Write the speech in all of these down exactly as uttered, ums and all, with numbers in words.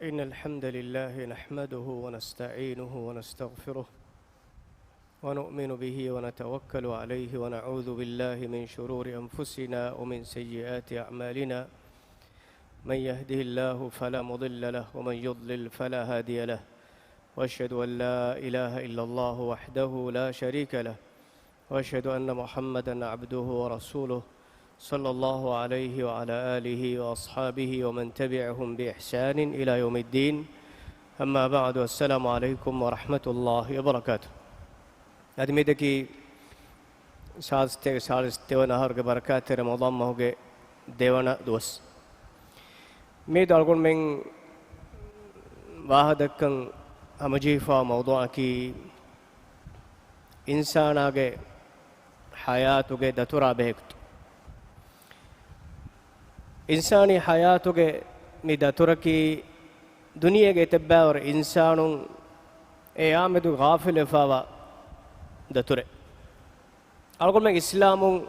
إن الحمد لله نحمده ونستعينه ونستغفره ونؤمن به ونتوكل عليه ونعوذ بالله من شرور أنفسنا ومن سيئات أعمالنا. من يهده الله فلا مضل له ومن يضلل فلا هادي له. وأشهد أن لا إله إلا الله وحده لا شريك له. وأشهد أن محمدا عبده ورسوله صلى الله عليه وعلى آله وأصحابه ومن تبعهم بإحسان إلى يوم الدين. أما بعد، السلام عليكم ورحمة الله وبركاته. އަދި މިއަދަކީ ސާޅީސް، ސާޅީސް ދެވަނަ އަހަރުގެ ބަރަކާތްތެރި ރަމަޟާން މަހުގެ ދެވަނަ ދުވަސް. މިއަދު އަޅުގަނޑުމެން ވާހަކަދައްކަން ހަމަޖެހިފާ މައުޟޫޢަކީ އިންސާނާގެ ޙަޔާތުގެ ދަތުރާ ބެހޭގޮތުން. އިންސާނީ ޙަޔާތުގެ މި ދަތުރަކީ ދުނިޔޭގެ އެތައްބައިވަރު އިންސާނުން އެއާމެދު ޣާފިލުވެފާވާ ދަތުރެއް. އަޅުގަނޑުމެން އިސްލާމުން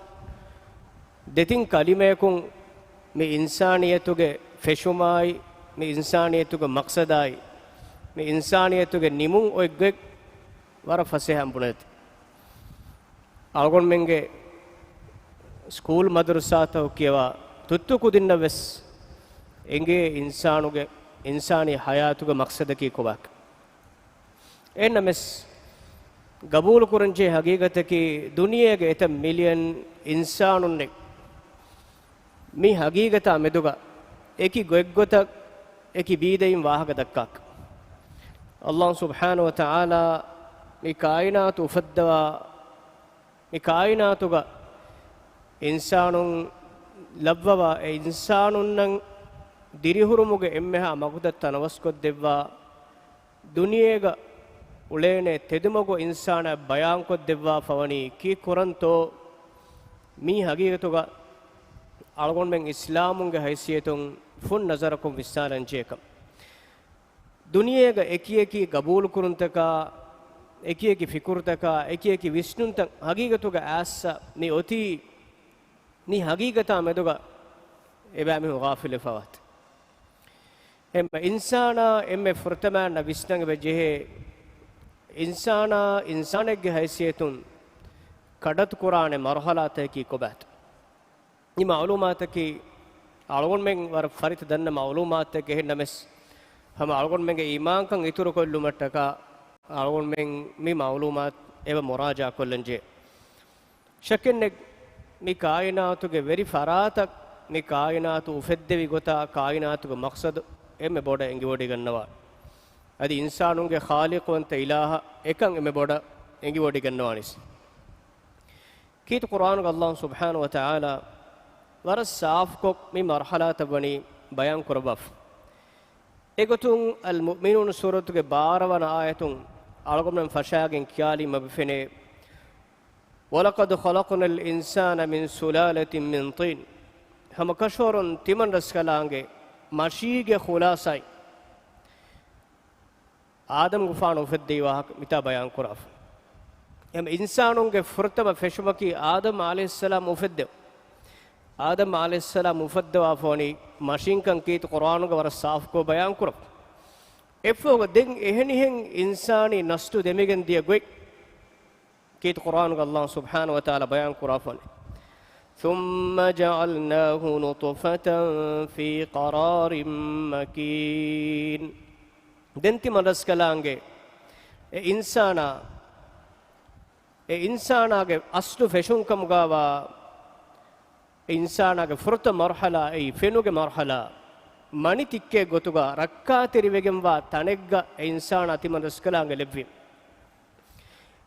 ދެތިން ކަލިމަޔަކުން މި އިންސާނިއްޔަތުގެ ފެށުމާއި، މި އިންސާނިއްޔަތުގެ މަޤްޞަދާއި، މި އިންސާނިއްޔަތުގެ ނިމުން އޮތްގޮތް ވަރަށް ފަސޭހައިން ބުނެދެ. އަޅުގަނޑުމެންގެ ސްކޫލް މަދަރުސާތަކު ކިޔަވާ ތުއްތު ކުދިންނަށް ވެސް އެނގޭ އިންސާނުގެ، އިންސާނީ ޙަޔާތުގެ މަޤްޞަދަކީ ކޮބާކަން. އެހެންނަމަވެސް، ގަބޫލުކުރަންޖެހޭ ހަގީގަތަކީ ދުނިޔޭގެ އެތައް މިލިއަން އިންސާނުންނެއް މި ހަގީގަތާ މެދުގަ އެކި ގޮތްގޮތަށް އެކި ބީދައިން ވާހަކަ ދައްކާކަށް. ﷲ ސުބްޙާނަހޫ ވަތަޢާލާ މި ކާއިނާތު އުފައްދަވާ، މި ކާއިނާތުގަ އިންސާނުން ލައްވަވާ، އެ އިންސާނުންނަށް ދިރިހުރުމުގެ އެންމެހާ މަގުތައް ތަނަވަސްކޮށްދެއްވާ، ދުނިޔޭގަ އުޅޭނެ ތެދުމަގު އިންސާނާ ބަޔާންކޮށްދެއްވާފަވަނީ ކީއްކުރަންތޯ؟ މީ ހަގީގަތުގަ އަޅުގަނޑުމެން އިސްލާމުންގެ ހައިސިއްޔަތުން ފުން ނަޒަރަކުން ވިސްނާލަންޖެހޭކަން. ދުނިޔޭގަ އެކިއެކި ގަބޫލުކުރުންތަކާ، އެކިއެކި ފިކުރުތަކާ، އެކިއެކި ވިސްނުންތައް ހަގީގަތުގަ އާއްސަ މި އޮތީ، މި ހަގީގަތާ މެދުގަ އެބައިމީހުން ޣާފިލުވެފަވާތީ. އެހެންމަ އިންސާނާ އެންމެ ފުރަތަމައިންނަށް ވިސްނަން އެބަޖެހޭ، އިންސާނާ އިންސާނެއްގެ ހައިސިއްޔަތުން ކަޑައްތުކުރާނެ މަރުޙަލާތަކަކީ ކޮބާތޯ؟ މި މަޢުލޫމާތަކީ އަޅުގަނޑުމެން ވަރަށް ފަރިތަ ދަންނަ މަޢުލޫމާތެއް އެހެންނަމަވެސް، ހަމަ އަޅުގަނޑުމެންގެ އީމާންކަން އިތުރުކޮށްލުމަށްޓަކާ އަޅުގަނޑުމެން މި މަޢުލޫމާތު އެބަ މުރާޖަޢާކޮށްލަންޖެހޭ. ޝައްކެއްނެތް، މި ކާއިނާތުގެ ވެރި ފަރާތަށް މި ކާއިނާތު އުފެއްދެވި ގޮތާ ކާއިނާތުގެ މަޤްޞަދު އެންމެ ބޮޑަށް އެނގިވޮޑިގަންނަވާ. އަދި އިންސާނުންގެ ޚާލިޤުވަންތަ އިލާހަށް އެކަން އެންމެ ބޮޑަށް އެނގިވޮޑިގަންނަވާނީސް. ކީރިތި ޤުރްއާނުގަ ﷲ ސުބްޙާނަހޫ ވަތަޢާލާ ވަރަށް ސާފުކޮށް މި މަރުޙަލާތައް ވަނީ ބަޔާން ކުރައްވާފަ. އެގޮތުން އަލް މުއުމިނޫން ސޫރަތުގެ ބާރަ ވަނަ އާޔަތުން އަޅުގަނޑުމެން ފަށާގެން ކިޔާލީމަ މި ފެނޭ، وَلَقَدْ خَلَقْنَا الْإِنسَانَ مِنْ سُلَالَةٍ مِنْ طِينٍ. ހަމަ ކަށަވަރުން ތިމަންރަސްކަލާނގެ މަށީގެ ޚުލާޞާއިން އާދަމްގެފާނު އުފެއްދެވި ވާހަކަ މިތާ ބަޔާން ކުރާފަ. އެހެން އިންސާނުންގެ ފުރަތަމަ ފެށުމަކީ އާދަމް ޢަލައިހިއްސަލާމް އުފެއްދެވުން. އާދަމް ޢަލައިހިއްސަލާމް އުފައްދަވާފަވަނީ މަށިންކަން ކީރިތި ޤުރްއާނުގަ ވަރަށް ސާފުކޮށް ބަޔާން ކުރަން. އެއަށްފަހުގަ ދެން އެހެނިހެން އިންސާނީ ނަސްލު ދެމިގެން ދިޔަ ގޮތް ކީރިތި ޤުރްއާނުގަ ﷲ ސުބްޙާނަހޫ ވަތަޢާލާ ބަޔާން ކުރާފަވަނީ، ثُمَّ جَعَلْنَاهُ نُطْفَةً فِي قَرَارٍ مَكِينٍ. ދެން ތިމަންރަސްކަލާނގެ އެ އިންސާނާ، އެ އިންސާނާގެ އަސްލު ފެށުންކަމުގަވާ، އެ އިންސާނާގެ ފުރަތަމަ މަރުޙަލާ، އެއީ ފެނުގެ މަރުޙަލާ، މަނި ތިއްކޭ ގޮތުގަ ރައްކާތެރިވެގެންވާ ތަނެއްގަ އެ އިންސާނާ ތިމަންރަސްކަލާނގެ ލެއްވި.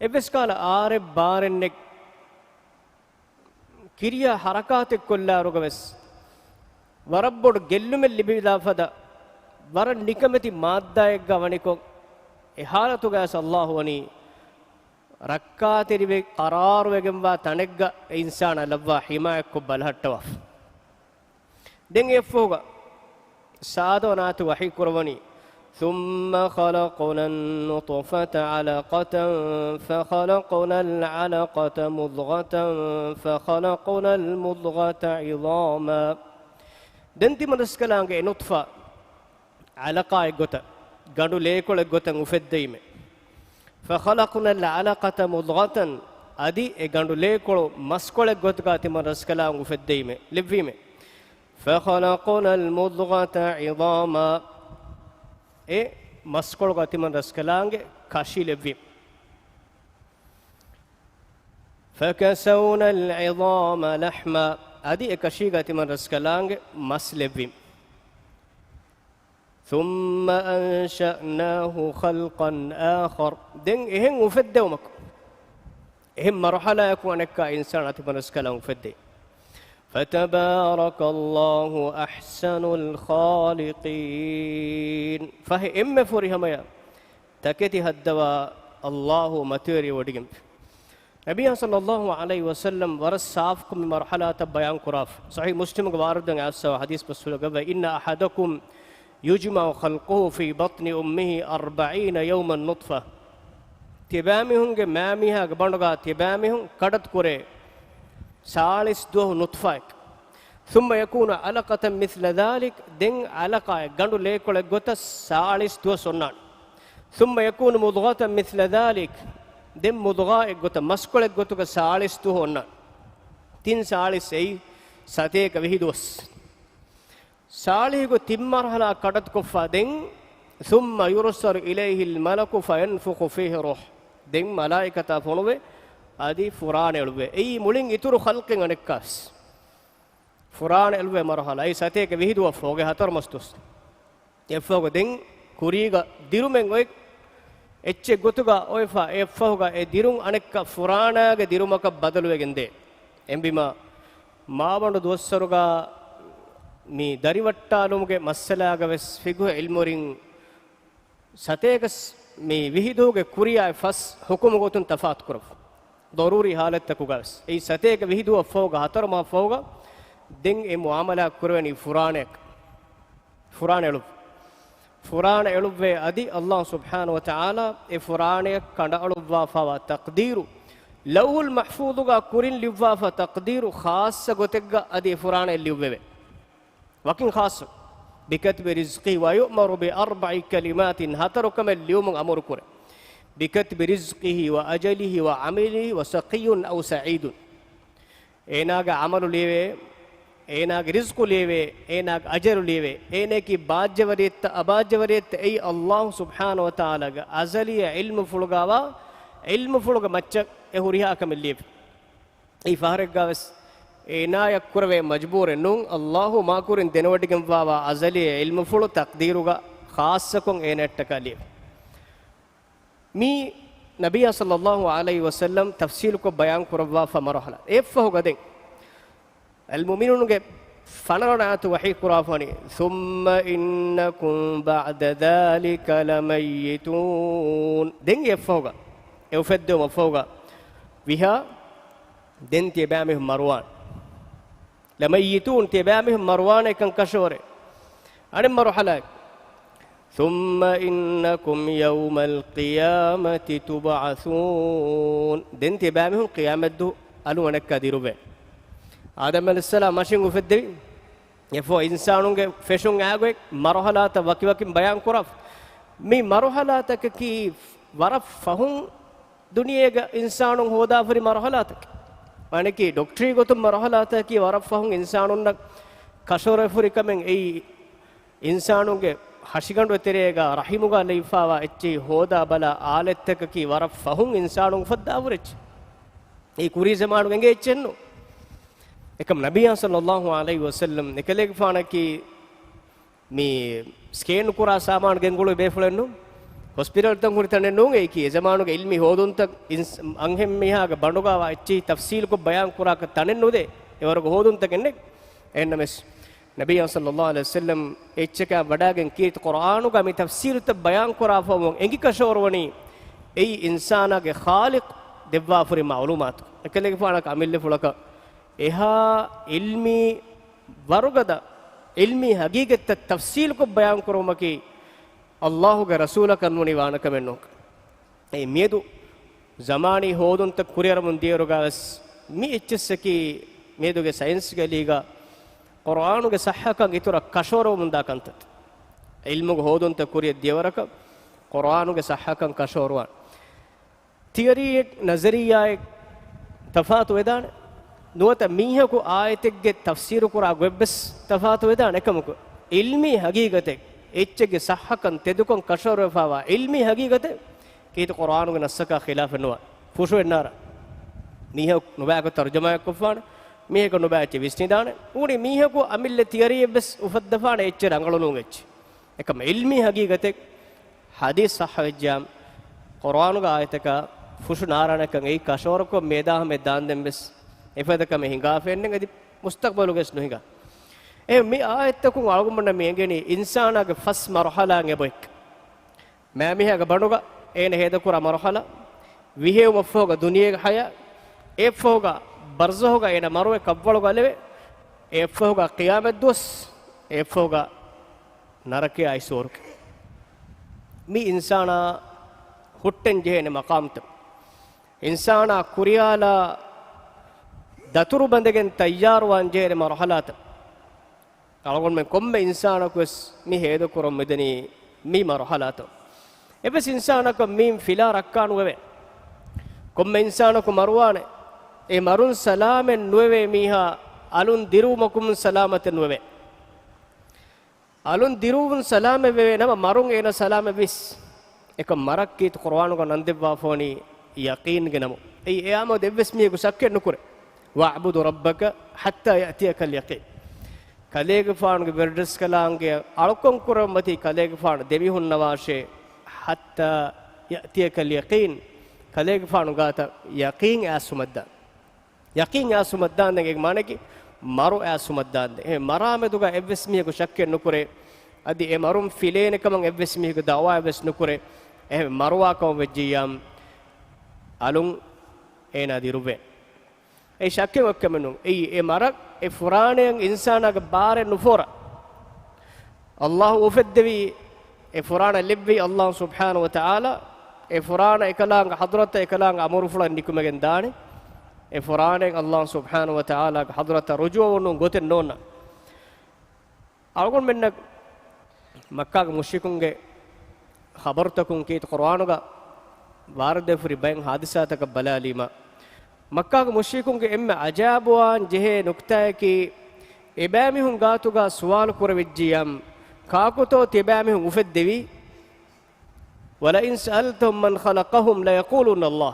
އެއްވެސް ކަހަލަ އާރެއް ބާރެއްނެތް، ކިރިޔާ ހަރަކާތެއް ކޮށްލާއިރުގަވެސް ވަރަށް ބޮޑު ގެއްލުމެއް ލިބިލާ ފަދަ، ވަރަށް ނިކަމެތި މާއްދާއެއްގަ ވަނިކޮށް، އެ ޙާލަތުގަވެސް ﷲ ވަނީ ރައްކާތެރިވެ ޤަރާރުވެގެންވާ ތަނެއްގަ އެ އިންސާނާ ލައްވާ ޙިމާޔަތްކޮށް ބަލަހައްޓަވާފަ. ދެން އެއަށްފަހުގަ ސާދަ ވަނަ އާޔަތު ވަޙީ ކުރައްވަނީ، ثُمَّ خَلَقْنَا النُّطْفَةَ عَلَقَةً فَخَلَقْنَا الْعَلَقَةَ مُضْغَةً فَخَلَقْنَا الْمُضْغَةَ عِظَامًا. ދެން ތިމަންރަސްކަލާނގެ އެ ނުޠްފާ ޢަލަޤާއެއް ގޮތަށް، ގަނޑު ލޭކޮޅެއް ގޮތަށް އުފެއްދެވީމޭ. فخلقنا العلقة مضغة، އަދި އެ ގަނޑު ލޭކޮޅު މަސްކޮޅެއް ގޮތުގަ ތިމަން ރަސްކަލާނގެ އުފެއްދެވީމޭ، ލެއްވީމޭ. فخلقنا المضغة عظاما، އެ މަސްކޮޅުގަ ތިމަން ރަސްކަލާނގެ ކަށި ލެއްވީމޭ. فكسونا العظام لحما، އަދި އެ ކަށީގަ ތިމަން ރަސްކަލާނގެ މަސް ލެއްވީމޭ. ثم أنشأناه خلقا آخر، ދެން އެހެން އުފެއްދެވުމަކު، އެހެން މަރުޙަލާއަކު އަނެއްކާ އިންސާނާ ތިމަން ރަސްކަލާނގެ އުފެއްދޭ. فتبارك الله أحسن الخالقين، ފަހެ އެންމެ ފުރިހަމަޔާ ތަކެތި ހައްދަވާ އައްލާހު މަތިވެރިވެވޮޑިގެންފި. ނަބިއްޔާ ޞައްލައްލާހު ޢަލައިހި ވަސައްލަމް ވަރަށް ސާފުކޮށް މި މަރުޙަލާތައް ބަޔާން ކުރާފަ. ޞަޙީޙު މުސްލިމުގެ ވާރިދުވެ އައިސްފަވާ ޙަދީޘް ބަސްފުޅުގައި، إن أحدكم يجمع خلقه في بطن أمه أربعين يوما نطفة، ތިބާމީހުންގެ މައިމީހާގެ ބަނޑުގަ ތިބާމީހުން ކަޑަތު ކުރޭ ސާޅީސް ދުވަހު ނުޠްފާއެއް. ثم يكون علقة مثل ذلك، ދެން ޢަލަޤާއެއް، ގަނޑު ލޭކޮޅެއް ގޮތަށް ސާޅީސް ދުވަސް އޮންނާނެ. ثم يكون مضغة مثل ذلك، ދެން މުޟްޣާއެއް ގޮތަށް، މަސްކޮޅެއް ގޮތުގަ ސާޅީސް ދުވަހު އޮންނާނެ. ތިން ސާޅީސް އެއީ ސަތޭކަ ވިހި ދުވަސް. ސާޅީހުގެ ތިން މަރުޙަލާ ކަޑަތުކޮށްފަ ދެން، ثم يرسل إليه الملك فينفخ فيه روح، ދެން މަލާއިކަތާ ފޮނުވެ އަދި ފުރާނަ އެޅުއްވޭ. އެއީ މުޅިން އިތުރު ޚަލްޤެއް އަނެއްކާވެސް. ފުރާނަ އެޅުއްވޭ މަރުޙަލާ. އެއީ ސަތޭކަ ވިހި ދުވަހުގެ ހަތަރު މަސް ދުވަސް. އެއަށްފަހުގަ ދެން ކުރީގަ ދިރުމެއް އޮތް އެއްޗެއް ގޮތުގަ އޮތްފަ، އެއަށްފަހުގަ އެ ދިރުން އަނެއްކާ ފުރާނާގެ ދިރުމަކަށް ބަދަލުވެގެން ދޭ. އެހެންވީމާ، މާބަނޑު ދުވަސްވަރުގަ މި ދަރިވައްޓާލުމުގެ މައްސަލާގަވެސް ފިޤުހު ޢިލްމުވެރިން ސަތޭކަ ސް-، މި ވިހި ދުވަހުގެ ކުރިއާއި ފަސް ޙުކުމު ގޮތުން ތަފާތު ކުރައްވާ. ޟަރޫރީ ޙާލަތްތަކުގަވެސް. އެއީ ސަތޭކަ ވިހި ދުވަހަށްފަހުގަ، ހަތަރު މަހަށްފަހުގަ ދެން އެ މުޢާމަލާތް ކުރެވެނީ ފުރާނައަކަށް. ފުރާނަ އެޅުއްވު. ފުރާނަ އެޅުއްވޭ އަދި އައްލާހު ސުބްޙާނަހު ވަ ތަޢާލާ އެ ފުރާނަޔަށް ކަނޑައަޅުއްވާފައިވާ ތަޤްދީރު، ލައުޙުލް މަޙްފޫޡުގަ ކުރިން ލިޔުއްވާފަ ތަޤްދީރު ޚާއްޞަ ގޮތެއްގަ އަދި އެ ފުރާނަޔަށް ލިޔުއްވެވޭ. ވަކިން ޚާއްޞަ. بكتب رزقه ويؤمر بأربع كلمات، ހަތަރު ކަމެއް ލިޔުމުން އަމުރު ކުރޭ. بكتب رزقه وأجله وعمله وشقي أو سعيد. އޭނާގެ ޢަމަލު ލިޔެވޭ، އޭނާގެ ރިޒްޤު ލިޔެވޭ، އޭނާގެ އަޖަލު ލިޔެވޭ، އޭނައަކީ ބާއްޖަވެރިއެއްތަ އަބާއްޖަވެރިއެއްތަ، އެއީ އައްލާހު ސުބްޙާނަހު ވަ ތަޢާލާގެ އަޒަލީ ޢިލްމުފުޅުގައިވާ ޢިލްމުފުޅުގެ މައްޗަށް އެ ހުރިހާ ކަމެއް ލިޔެވޭ. އެއީ ފަހަރެއްގަވެސް އޭނާޔަށް ކުރެވޭ މަޖުބޫރެއް ނޫން، އައްލާހު މާކުރިން ދެނެވޮޑިގެންވާވާ އަޒަލީ ޢިލްމުފުޅު ތަޤްދީރުގަ ޚާއްޞަކޮށް އޭނައަށްޓަކާ ލިޔެވޭ. މީ ނަބިއްޔާ ޞައްލައްލާހު ޢަލައިހި ވަސައްލަމް ތަފްޞީލުކޮށް ބަޔާން ކުރައްވާފަ މަރުޙަލާ. އެއަށްފަހުގަ ދެން އަލްމުއުމިނޫނުގެ ފަނަރަ ވަނަ އާޔަތު ވަޙީ ކުރާފަ ވަނީ، ثُمَّ إِنَّكُمْ بَعْدَ ذَٰلِكَ لَمَيِّتُونَ. ދެން އެއަށްފަހުގަ، އެ އުފެއްދެވުމަށްފަހުގަ ވިހާ، ދެން ތިޔަބައިމީހުން މަރުވާނެ. لَمَيِّتُونَ، ތިޔަބައިމީހުން މަރުވާނެ އެކަން ކަށަވަރެއް. އަނެއް މަރުޙަލާއެއް. ثُمَّ إِنَّكُمْ يَوْمَ الْقِيَامَةِ تُبْعَثُونَ. ދެން ތިޔަބައިމީހުން ޤިޔާމަތްދުވަހު އަލުން އަނެއްކާ ދިރުވޭ. އާދަމް ޢަލައިހިއްސަލާމް މަށިން އުފެއްދެވި. އެއަށްފަހު އިންސާނުންގެ ފެށުން އާގޮތް މަރުޙަލާތައް ވަކިވަކިން ބަޔާން ކުރާފަ. މި މަރުޙަލާތަކަކީ ވަރަށް ފަހުން ދުނިޔޭގަ އިންސާނުން ހޯދާފަހުރި މަރުޙަލާތަކެއް. މާނައަކީ، ޑޮކްޓަރީ ގޮތުން މަރުޙަލާތަކީ ވަރަށް ފަހުން އިންސާނުންނަށް ކަށަވަރުވެފަހުރި ކަމެއް. އެއީ އިންސާނުންގެ ހަށިގަނޑު ތެރޭގަ ރަޙިމުގަ ލެވިފައިވާ އެއްޗެހި ހޯދާ ބަލާ އާލެއްތަކަކީ ވަރަށް ފަހުން އިންސާނުން އުފައްދާފަހުރި އެއްޗެއް. އެއީ ކުރީ ޒަމާނުގަ އެނގޭ އެއްޗެއްނޫން. އެކަމް ނަބިއްޔާ ޞައްލައްލާހު ޢަލައިހި ވަސައްލަމް އެކަލޭގެފާނަކީ މި ސްކޭން ކުރާ ސާމާނު ގެންގުޅުއްވި ބޭފުޅެއްނޫން. ހޮސްޕިޓަލްތައް ހުރި ތަނެއް ނޫން އެއީކީ. އެ ޒަމާނުގެ ޢިލްމީ ހޯދުންތައް އިންސް-، އަންހެން މީހާގެ ބަނޑުގައިވާ އެއްޗެހި ތަފްޞީލުކޮށް ބަޔާން ކުރާކަށް ތަނެއް ނުދޭ. އެވަރުގެ ހޯދުންތަކެއް ނެތް. އެހެންނަމަވެސް، ނަބިއްޔާ ޞައްލައްލާހު ޢަލައިހި ވަސައްލަމް އެއްޗަކާ ވަޑާގެން ކީރިތި ޤުރްއާނުގަ މި ތަފްސީލުތައް ބަޔާން ކުރާފައިވުމުން އެނގި ކަށަވަރުވަނީ އެއީ އިންސާނާގެ ޚާލިޤް ދެއްވާފަހުރި މަޢުލޫމާތު. އެކަލޭގެފާނަކަށް އަމިއްލަފުޅަކަށް އެހާ ޢިލްމީ ވަރުގަދަ، ޢިލްމީ ޙަޤީޤަތްތައް ތަފްސީލުކޮށް ބަޔާން ކުރުމަކީ އައްލާހުގެ ރަސޫލަކަށް ނޫނީ ވާނެ ކަމެއް ނޫން. އެ މިއަދު ޒަމާނީ ހޯދުންތައް ކުރިއަރަމުން ދިޔައިރުގަވެސް މި އެއްޗިއްސަކީ މިއަދުގެ ސައިންސްގެ އަލީގަ ޤުރްއާނުގެ ޞައްޙަކަން އިތުރަށް ކަށަވަރުވަމުންދާ ކަންތައް. ޢިލްމުގެ ހޯދުންތައް ކުރިއަށް ދިޔަވަރަކަށް ޤުރުއާނުގެ ޞައްޙަކަން ކަށަވަރުވާނެ. ތިއަރީއެއް ނަޒަރިއްޔާއެއް ތަފާތު ވެދާނެ. ނުވަތަ މީހަކު އާޔަތެއްގެ ތަފްސީރު ކުރާ ގޮތްވެސް ތަފާތު ވެދާނެ. އެކަމަކު، ޢިލްމީ ހަގީގަތެއް، އެއްޗެއްގެ ޞައްޙަކަން ތެދުކޮށް ކަށަވަރުވެފާވާ ޢިލްމީ ހަގީގަތެއް ކީރިތި ޤުރުއާނުގެ ނައްސަކާ ޚިލާފެއް ނުވާ. ފުށުއެއް ނާރާ. މީހަކު ނުބައިކޮށް ތަރުޖަމާއެއް ކޮށްފާނެ. މީހަކު ނުބައި އެއްޗެއް ވިސްނިދާނެ. އުނި މީހަކު އަމިއްލަ ތިއަރީއެއްވެސް އުފައްދަފާނެ އެއްޗެއް ރަނގަޅު ނޫން އެއްޗެއް. އެކަމަ ޢިލްމީ ހަގީގަތެއް ޙަދީޘް ޞައްޙަވެއްޖާ، ޤުރުއާނުގެ އާޔަތަކާ ފުށު ނާރާނެކަން އެއީ ކަށަވަރުކޮށް މޭދާހަމެއް ދާންދެން ވެސް އެފަދަ ކަމެއް ހިނގާފައެއްނެތް އަދި މުސްތަޤްބަލުގަވެސް ނުހިނގާ. އެ މި އާޔަތްތަކުން އަޅުގަނޑުމެންނަށް މި އެނގެނީ އިންސާނާގެ ފަސް މަރުޙަލާއިން އެބައޮތް. މައިމީހާގެ ބަނޑުގަ އޭނަ ހޭދަކުރާ މަރުޙަލާ، ވިހެއުމަށްފަހުގަ ދުނިޔޭގެ ޙަޔާތް، އެއަށްފަހުގަ ބަރްޒަޚުގަ އޭނަ މަރުވެ ކަށްވަޅުގަ ލެވެ، އެއަށްފަހުގަ ޤިޔާމަތްދުވަސް، އެއަށްފަހުގަ ނަރަކަޔާއި ސުވަރުގެ. މި އިންސާނާ ހުއްޓެން ޖެހޭނެ މަޤާމްތައް. އިންސާނާ ކުރިޔާލާ ދަތުރު ބަނދެގެން ތައްޔާރުވާން ޖެހޭނެ މަރުޙަލާތައް. އަޅުގަނޑުމެން ކޮންމެ އިންސާނަކުވެސް މި ހޭދަކުރަން މިދަނީ މި މަރުޙަލާތައް. އެއްވެސް އިންސާނަކަށް މީން ފިލާ ރައްކާ ނުވެވޭ. ކޮންމެ އިންސާނަކު މަރުވާނެ. އެ މަރުން ސަލާމަތް ނުވެވޭ މީހާ އަލުން ދިރުވުމަކުން ސަލާމަތެއް ނުވެވޭ. އަލުން ދިރުވުން ސަލާމަތް ވެވޭ ނަމަ، މަރުން އޭނަ ސަލާމަތް ވިސް. އެކަމް މަރަށް ކީރިތި ޤުރުއާނުގަ ނަން ދެއްވާފަވަނީ ޔަޤީންގެ ނަމު. އެއީ އެއާމެދު އެއްވެސް މީހަކު ޝައްކެއް ނުކުރޭ. "وَاعْبُدْ رَبَّكَ حَتَّى يَأْتِيَكَ الْيَقِينُ." ކަލޭގެފާނުގެ ވެރިރަސްކަލާނގެ އަޅުކަން ކުރަން މަތީ ކަލޭގެފާނު ދެމިހުންނަވާށޭ، "حَتَّى يَأْتِيَكَ الْيَقِينُ." ކަލޭގެފާނު ގާތަށް ޔަޤީން އައިސްފުމަށްދާ. ޔަޤީން އައިސްފުމަށްދާންދެން އޭގެ މާނައަކީ މަރު އައިސްފުމަށްދާންދެން. އެހެން މަރާމެދުގަ އެއްވެސް މީހަކު ޝައްކެއް ނުކުރޭ. އަދި އެ މަރުން ފިލޭނެ ކަމަށް އެއްވެސް މީހަކު ދަޢުވާއެއްވެސް ނުކުރޭ. އެހެން މަރުވާ ކަމަށް ވެއްޖިއްޔާ އަލުން އޭނާ ދިރުވޭ. އެއީ ޝައްކެއް އޮތްކަމެއް ނޫން. އެއީ އެ މަރަށް އެ ފުރާނަޔަށް އިންސާނާގެ ބާރެއް ނުފޯރާ. އައްލާހު އުފެއްދެވީ، އެ ފުރާނަ ލެއްވީ އައްލާހު ސުބްޙާނަހު ވަ ތަޢާލާ. އެ ފުރާނަ އެކަލާނގެ ޙަޟްރަތަށް އެކަލާނގެ އަމުރުފުޅަށް ނިކުމެގެން ދާނެ. އެ ފުރާނައިން އައްލާހު ސުބްޙާނަހު ވަ ތަޢާލާގެ ޙަޟްރަތަށް ރުޖޫޢަ އޮންނަ ގޮތެއް ނޯންނާނެ. އަޅުގަނޑުމެންނަށް މައްކާގެ މުޝްރިކުންގެ ޚަބަރުތަކުން ކީރިތި ޤުރުއާނުގަ ވާރިދުވެފަ ހުރި ބައެއް ޙާދިސާތަކަށް ބަލާލީމަ، މައްކާގެ މުޝްރިކުންގެ އެންމެ އަޖައިބުވާން ޖެހޭ ނުކްތާއަކީ، އެބައިމީހުން ގާތުގަ ސުވާލު ކުރެވިއްޖިއްޔާ، ކާކުތޯ ތިޔަބައިމީހުން އުފެއްދެވީ؟ وَلَئِنْ سَأَلْتَهُمْ مَنْ خَلَقَهُمْ لَيَقُولُنَّ اللَّهُ.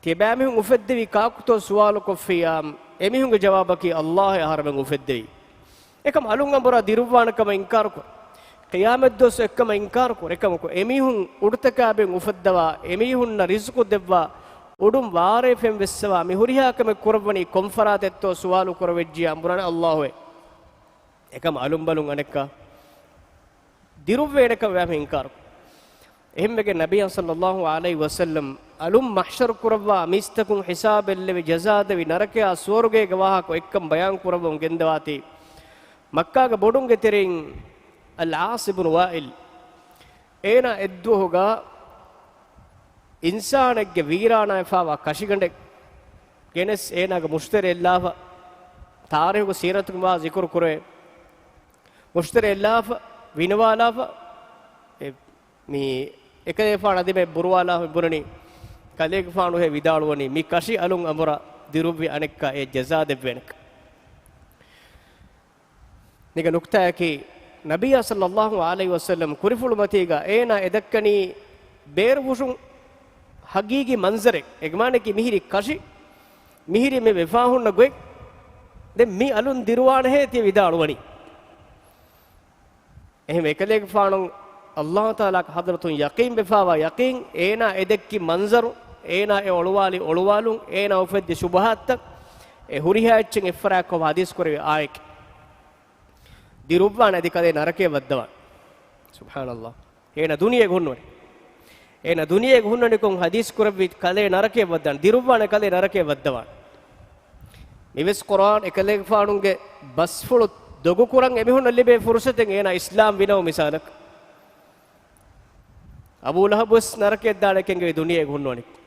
ތިޔަބައިމީހުން އުފެއްދެވީ ކާކުތޯ ސުވާލު ކޮށްފިއްޔާ، އެމީހުންގެ ޖަވާބަކީ އައްލާހޭ އަހަރެމެން އުފެއްދެވީ. އެކަމް އަލުން އަނބުރާ ދިރުއްވާނެ ކަމަށް އިންކާރުކުރޭ. ޤިޔާމަތްދުވަސް އޮތްކަމަށް އިންކާރުކުރޭ. އެކަމަކު، އެމީހުން އުޑުތަކާބެން އުފައްދަވާ، އެމީހުންނަށް ރިޒުޤު ދެއްވާ، އުޑުން ވާރޭ ފެން ވެއްސަވާ، މި ހުރިހާ ކަމެއް ކުރައްވަނީ ކޮންފަރާތެއްތޯ ސުވާލު ކުރެވިއްޖިއްޔާ އަނބުރާނެ އައްލާހުއޭ. އެކަމް އަލުން ބަލުން އަނެއްކާ ދިރުއްވޭނެކަން ވެއާމެ އިންކާރު. އެހެންވެގެން ނަބިއްޔާ ޞައްލައްލާހު ޢަލައިހި ވަސައްލަމް އަލުން މަޙްޝަރު ކުރައްވާ މީސްތަކުން ޙިސާބެއް ލެވި ޖަޒާ ދެވި ނަރަކަޔާ ސުވަރުގޭގެ ވާހަކަ އޮތްކަން ބަޔާން ކުރައްވަމުން ގެންދަވާތީ، މައްކާގެ ބޮޑުންގެ ތެރެއިން އަލް ޢާޞި ބުނު ވާއިލް، އޭނާ އެއްދުވަހުގަ އިންސާނެއްގެ ވީރާނާވެފާވާ ކަށިގަނޑެއް ގެނެސް އޭނާގެ މުށުތެރެއަށްލާފަ، ތާރީޚު ސީރަތުގެ މާ ޒިކުރު ކުރޭ، މުށުތެރެއަށްލާފަ، ވިނުވާލާފަ، އެ، މި އެކަލޭފާނު އަދި މެ ބުރުވާލާފަ ބުނަނީ، ކަލޭގެފާނު ހޭ ވިދާޅުވަނީ، މި ކަށި އަލުން އަނބުރާ ދިރުއްވި އަނެއްކާ އެ ޖަޒާ ދެއްވޭނެކަން. ނިގަ ނުކްތާއަކީ، ނަބިއްޔާ ޞައްލައްލާހު ޢަލައިހި ވަސައްލަމް ކުރިފުޅު މަތީގަ އޭނާ އެ ދައްކަނީ ބޭރުފުށުން ހަގީގީ މަންޒަރެއް. އެގެ މާނައަކީ މިހިރި ކަށި، މިހިރި މި ވެފާ ހުންނަ ގޮތް، ދެން މި އަލުން ދިރުވާނެހޭ ތިޔަ ވިދާޅުވަނީ. އެހެން އެކަލޭގެފާނު އައްލާހު ތަޢާލާގެ ޙަޟްރަތުން ޔަޤީން ވެފާވާ ޔަޤީން، އޭނާ އެ ދެއްކި މަންޒަރު، އޭނާ އެ އޮޅުވާލި އޮޅުވާލުން، އޭނާ އުފެއްދި ޝުބުހާތްތައް، އެ ހުރިހާ އެއްޗެއް އެއްފަރާތްކޮށް ޙަދީޘް ކުރެވި އާޔަތެއް. ދިރުއްވާނެ އަދި ކަލޭ ނަރަކަޔަށް ވައްދަވާނެ. ސުބްޙާނައްލާހް. އޭނާ ދުނިޔޭގަ ހުންނަވަނީ. އޭނާ ދުނިޔޭގަ ހުންނަނިކޮށް ޙަދީޘް ކުރެއްވި ކަލޭ ނަރަކަޔަށް ވައްދާނެ. ދިރުއްވާނެ ކަލޭ ނަރަކަޔަށް ވައްދަވާނެ. މިވެސް ޤުރުއާން އެކަލޭގެފާނުގެ ބަސްފުޅު ދޮގުކުރަން އެމީހުންނަށް ލިބޭ ފުރުޞަތެއް އޭނާ އިސްލާމް ވިނަމު މިސާލަކަށް. އަބޫ ލަހަބު ވެސް ނަރަކަޔަށް ދާނެ ކެނގެވި ދުނިޔޭގަ ހުންނަވަނިކޮށް.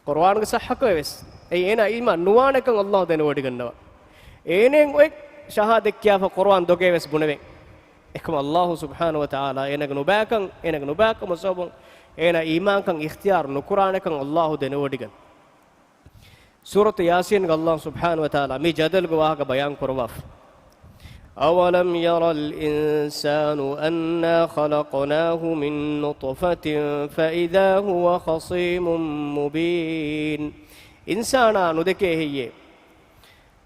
ޤުރުއާނުގެ ޞައްޙަކޮށް ވެސް. އެއީ އޭނާ އީމާން ނުވާނެކަން އައްލާހު ދެނެވޮޑިގަންނަވާ. އޭނައިން އޮތް ޝަހާދަތް ކިޔާފަ ޤުރުއާން ދޮގޭ ވެސް ބުނެވޭ. އެކަމަށް އައްލާހު ސުބްޙާނަހު ވަތަޢާލާ އޭނާގެ ނުބައިކަން، އޭނާގެ ނުބައިކަމުގެ ސަބަބުން އޭނާ އީމާންކަން އިޚްތިޔާރު ނުކުރާނެކަން އައްލާހު ދެނެވޮޑިގެން. ސޫރަތު ޔާސީންގަ އައްލާހު ސުބްޙާނަހު ވަތަޢާލާ މި ޖަދަލުގެ ވާހަކަ ބަޔާން ކުރައްވާފަ. أَوَلَمْ يَرَ الْإِنسَانُ أَنَّا خَلَقْنَاهُ مِن نُّطْفَةٍ فَإِذَا هُوَ خَصِيمٌ مُّبِينٌ. އިންސާނާ ނުދެކޭ ހެއްޔޭ؟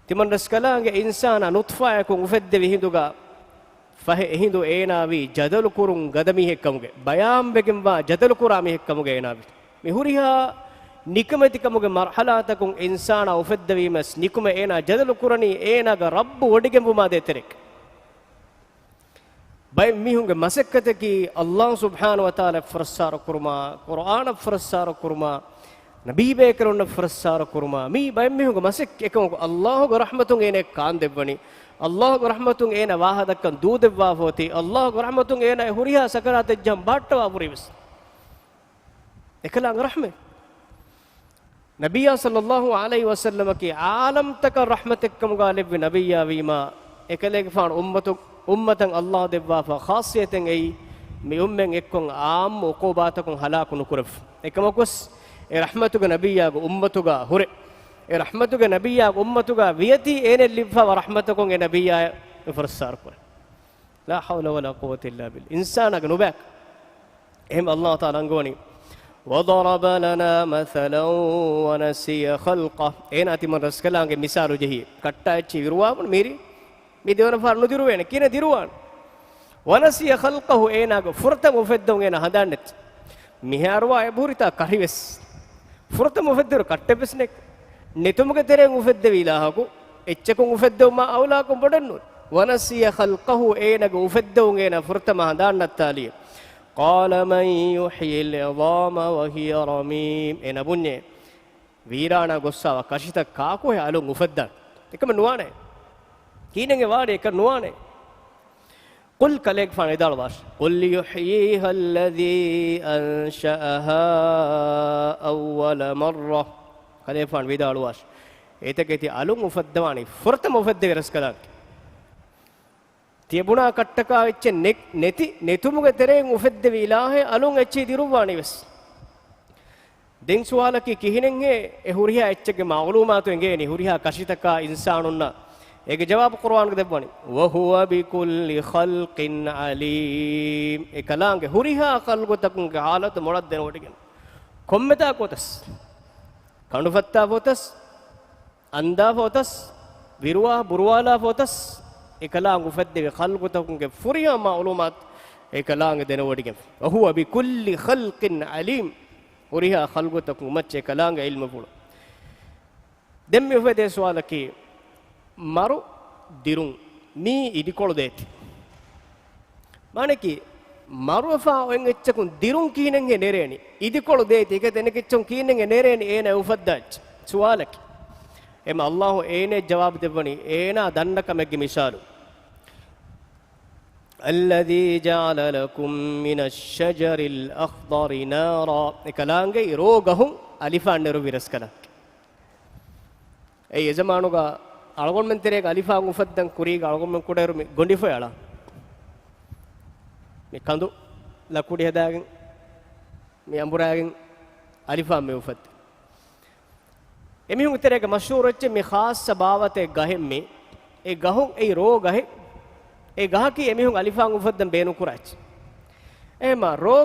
ތިމަން ރަސްކަލާނގެ އިންސާނާ ނުޠްފާއަކުން އުފެއްދެވި ހިނދުގަ ފަހެ އެހިނދު އޭނާވީ ޖަދަލު ކުރުން ގަދަ މީހެއްކަމުގެ، ބަޔާންވެގެންވާ ޖަދަލު ކުރާ މީހެއްކަމުގެ އޭނާވި. މި ހުރިހާ ނިކަމެތިކަމުގެ މަރްޙަލާތަކުން އިންސާނާ އުފެއްދެވީމަސް ނިކުމެ އޭނާ ޖަދަލު ކުރަނީ އޭނާގެ ރައްބު ވޮޑިގެންވުމާ ދޭތެރޭގަ. ބައެއް މީހުންގެ މަސައްކަތަކީ އައްލާހު ސުބްޙާނަހު ވަތަޢާލާ ފުރައްސާރަ ކުރުމާ، ޤުރްއާނަށް ފުރައްސާރަ ކުރުމާ، ނަބީބޭކަލުންނަށް ފުރައްސާރަ ކުރުމާ، މީ ބައެއް މީހުންގެ މަސައްކަތް. އެކަމަކު އައްލާހުގެ ރަޙްމަތުން އޭނަ ކާންދެއްވަނީ، އައްލާހުގެ ރަޙްމަތުން އޭނަ ވާހަކަ ދައްކަން ދޫދެއްވާފަ އޮތީ، އައްލާހުގެ ރަޙްމަތުން އޭނަ ހުރިހާ ސަކަރާތެއް ޖަހަން ބަހައްޓަވާފަ ހުރީވެސް. އެކަލާނގެ ރަޙްމަތް. ނަބިއްޔާ ޞައްލައްލާހު ޢަލައިހި ވަސައްލަމަކީ ޢާލަމްތަކަށް ރަޙްމަތެއްކަމުގަ ލެއްވި ނަބިއްޔާވީމާ، އެކަލޭގެފާނު އުއްމަތު-، އުއްމަތަށް އައްލާހު ދެއްވާފަ ޚާއްޞިއްޔަތެއް އެއީ، މި އުއްމަތް އެއްކޮށް ޢާއްމު ޢުޤޫބާތަކުން ހަލާކު ނުކުރެވިފަ. އެކަމަކުވެސް އެ ރަޙްމަތުގެ ނަބިއްޔާގެ އުއްމަތުގަ ހުރެ، އެ ރަޙްމަތުގެ ނަބިއްޔާގެ އުއްމަތުގަ ވިޔަތީ އޭނައަށް ލިބިފަވާ ރަޙްމަތަކުން އެ ނަބިއްޔާ އެ ފުރައްސާރަ ކުރޭ. لا حول ولا قوة إلا بالله. އިންސާނާގެ ނުބައި. އެހެން އައްލާހު ތަޢާލާ އަންގަވަނީ، وَضَرَبَ لَنَا مَثَلًا وَنَسِيَ خَلْقَهُ. އޭނާ ތިމަން ރަސްކަލާނގެ މިސާލު ޖެހި، ކައްޓާ އެއްޗެއް ވިރުވާފަ މިރި، މި ދެވަނަ ފަހަރު ނުދިރުވޭނެ، ކިހިނެއް ދިރުވާނެ؟ وَنَسِيَ خَلْقَهُ، އޭނާގެ ފުރަތަމަ އުފެއްދުން އޭނާ ހަނދާން ނެތި. މިހާރުވާ އެބަހުރިތާ ކަށިވެސް. ފުރަތަމަ އުފެއްދެވި ކައްޓެއްވެސް ނެތް. ނެތުމުގެ ތެރެއިން އުފެއްދެވި އިލާހަކު އެއްޗަކުން އުފެއްދެވުމާ އައުލާކުން ބޮޑެއް ނޫން. وَنَسِيَ خَلْقَهُ، އޭނާގެ އުފެއްދެވުން އޭނާ ފުރަތަމަ ހަނދާން ނައްތާލި. قَالَ مَن يُحْيِي الْعِظَامَ وَهِيَ رَمِيمٌ. އޭނާ ބުންޏޭ، ވީރާނާ ގޮއްސާވާ ކަށިތައް ކާކުހޭ އަލުން އުފައްދާން؟ އެކަމެއް ނުވާނެ. ކިހިނެއް އެ ވާނެ؟ އެކަން ނުވާނެ. قُلْ، ކަލޭގެފާނު ވިދާޅުވާށި. قُلْ يُحْيِيهَا الَّذِي أَنشَأَهَا أَوَّلَ مَرَّةٍ. ކަލޭގެފާނު ވިދާޅުވާށި. އެތަކެތި އަލުން އުފައްދަވާނީ، ފުރަތަމަ އުފެއްދެވި ރަސްކަލާނގެ. ތިޔަބުނާ ކައްޓަކާ އެއްޗެއް ނެ-، ނެތި، ނެތުމުގެ ތެރެއިން އުފެއްދެވި އިލާހެއް އަލުން އެއްޗެއް ދިރުއްވާނީ ވެސް. ދެން ސުވާލަކީ، ކިހިނެއްހޭ އެ ހުރިހާ އެއްޗެއްގެ މަޢުލޫމާތު އެނގޭނީ؟ ހުރިހާ ކަށިތަކާ އިންސާނުންނަށް؟ އޭގެ ޖަވާބު ޤުރުއާނުގަ ދެއްވަނީ، وَهُوَ بِكُلِّ خَلْقٍ عَلِيمٌ. އެ ކަލާނގެ ހުރިހާ ޚަލްޤުތަކުންގެ ޙާލަތު މޮޅަށް ދެނެވޮޑިގެން، ކޮންމެތާކު އޮތަސް، ކަނޑުފައްތާފަ އޮތަސް، އަންދާފަ އޮތަސް، ވިރުވާ ބުރުވާލާފަ އޮތަސް، އެކަލާނގެ އުފެއްދެވި ޚަލްޤުތަކުންގެ ފުރިހަމަ މަޢުލޫމާތު އެކަލާނގެ ދެނެވޮޑިގެން. وَهُوَ بِكُلِّ خَلْقٍ عَلِيمٌ. ހުރިހާ ޚަލްޤުތަކުން މައްޗަށް އެކަލާނގެ ޢިލްމުފުޅު. ދެން މި އުފެދޭ ސުވާލަކީ، މަރު ދިރުން މީ އިދިކޮޅު ދޭތި. މާނައަކީ، މަރުވެފާ އޮތް އެއްޗަކުން ދިރުން ކިހިނެއްހޭ ނެރޭނީ؟ އިދިކޮޅު ދޭތި އެކަ ތެނެކެއްޗުން ކިހިނެއްހޭ ނެރޭނީ އޭނަ އުފައްދާ އެއްޗެއް؟ ސުވާލަކީ. އެމަ އައްލާހު އޭނަ ޖަވާބު ދެއްވަނީ އޭނާ ދަންނަ ކަމެއްގެ މިސާލު. الَّذِي جَعَلَ لَكُم مِّنَ الشَّجَرِ الْأَخْضَرِ نَارًا. އެކަލާނގެ ރޯ ގަހުން އަލިފާން ނެރުއްވި ރަސްކަލާނގެ. އެއީ އެޒަމާނުގަ އަޅުގަނޑުމެން ތެރޭގަ އަލިފާން އުފައްދަން ކުރީގަ އަޅުގަނޑުމެން ކުޑައިރު މި ގޮނޑިފޮޔަޅަ، މި ކަނދު ލަކުޑި ހަދާގެން، މި އަނބުރާގެން އަލިފާން މި އުފައްދޭ. އެމީހުންގެ ތެރޭގަ މަޝްހޫރު އެއްޗެއް މި ޚާއްޞަ ބާވަތެއް ގަހެއް މި. އެ ގަހުން އެއީ ރޯ ގަހެއް. އެ ގަހަކީ އެމީހުން އަލިފާން އުފައްދަން ބޭނުންކުރާ އެއްޗެއް. އެހެމަ ރޯ،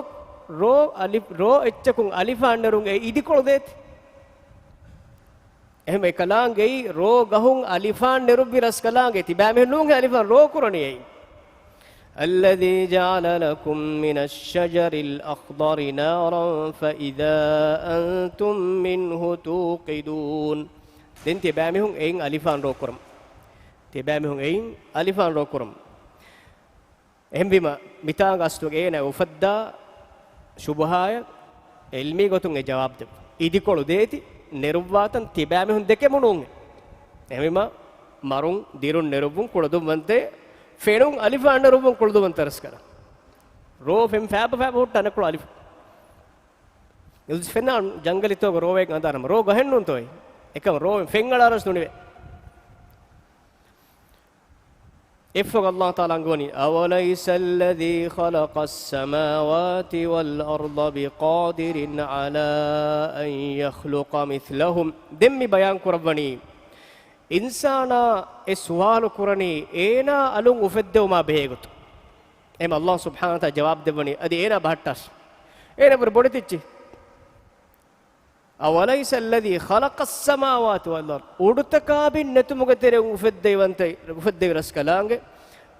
ރޯ އަލި-، ރޯ އެއްޗަކުން އަލިފާން ނެރުން އެ އިދިކޮޅު ދޭތި. އެހެމަ އެކަލާނގެއީ ރޯ ގަހުން އަލިފާން ނެރުއްވި ރަސްކަލާނގެ ތިބާމީހުން ނޫންހޭ އަލިފާން ރޯ ކުރަނީ އެއީ. الَّذِي جَعَلَ لَكُم مِّنَ الشَّجَرِ الْأَخْضَرِ نَارًا فَإِذَا أَنتُم مِّنْهُ تُوقِدُونَ. ދެން ތިބާމީހުން އެއިން އަލިފާން ރޯ ކުރަމު. ތިބާމީހުން އެއިން އަލިފާން ރޯ ކުރަމު. އެހެންވީމަ، މިތާނގަ އަސްލުގަ އޭނަ އުފައްދާ ޝުބުހާއަށް ޢިލްމީ ގޮތުން އެ ޖަވާބު ދެއްވުން. އިދިކޮޅު ދޭތި، ނެރުއްވާތަން ތިބާމީހުން ދެކެމުނޫން. އެހެންވީމަ، މަރުން ދިރުން ނެރުއްވުން ކުޅަދުންވަންތޭ، ފެނުން އަލިފާން ނެރުއްވުން ކުޅަދުންވަންތަ ރަސްކަލާ. ރޯ ފެން ފާބަ ފާބަ ހުއްޓާ ނެކުޅަ އަލިފު. އިލްސް ފެންނާ ޖަންގަލިތޯގަ ރޯވެގެން އަނދާރަމަ. ރޯ ގަހެއްނޫންތޯއޭ. އެކަމް ރޯ ފެން އަޅާރަސް ނުނިވޭ. އެއަށްފަހު ﷲ ތަޢާލާ އަންގަވަނީ، أوليس الذي خلق السماوات والأرض بقادر على أن يخلق مثلهم. ދެން މި ބަޔާން ކުރައްވަނީ، އިންސާނާ އެ ސުވާލު ކުރަނީ އޭނާ އަލުން އުފެއްދެވުމާ ބެހޭގޮތުން. އެހެން ﷲ ސުބްޙާނަހޫ ވަތަޢާލާ ޖަވާބު ދެއްވަނީ، އަދި އޭނާ ބަހައްޓާށި. އޭނާ ވަރަށް ބޮޑެތިއްޗި. أوليس الذي خلق السماوات والأرض، އުޑުތަކާބިން ނެތުމުގެ ތެރެއިން އުފެއްދެވި ވަންތައި، އުފެއްދެވި ރަސްކަލާނގެ،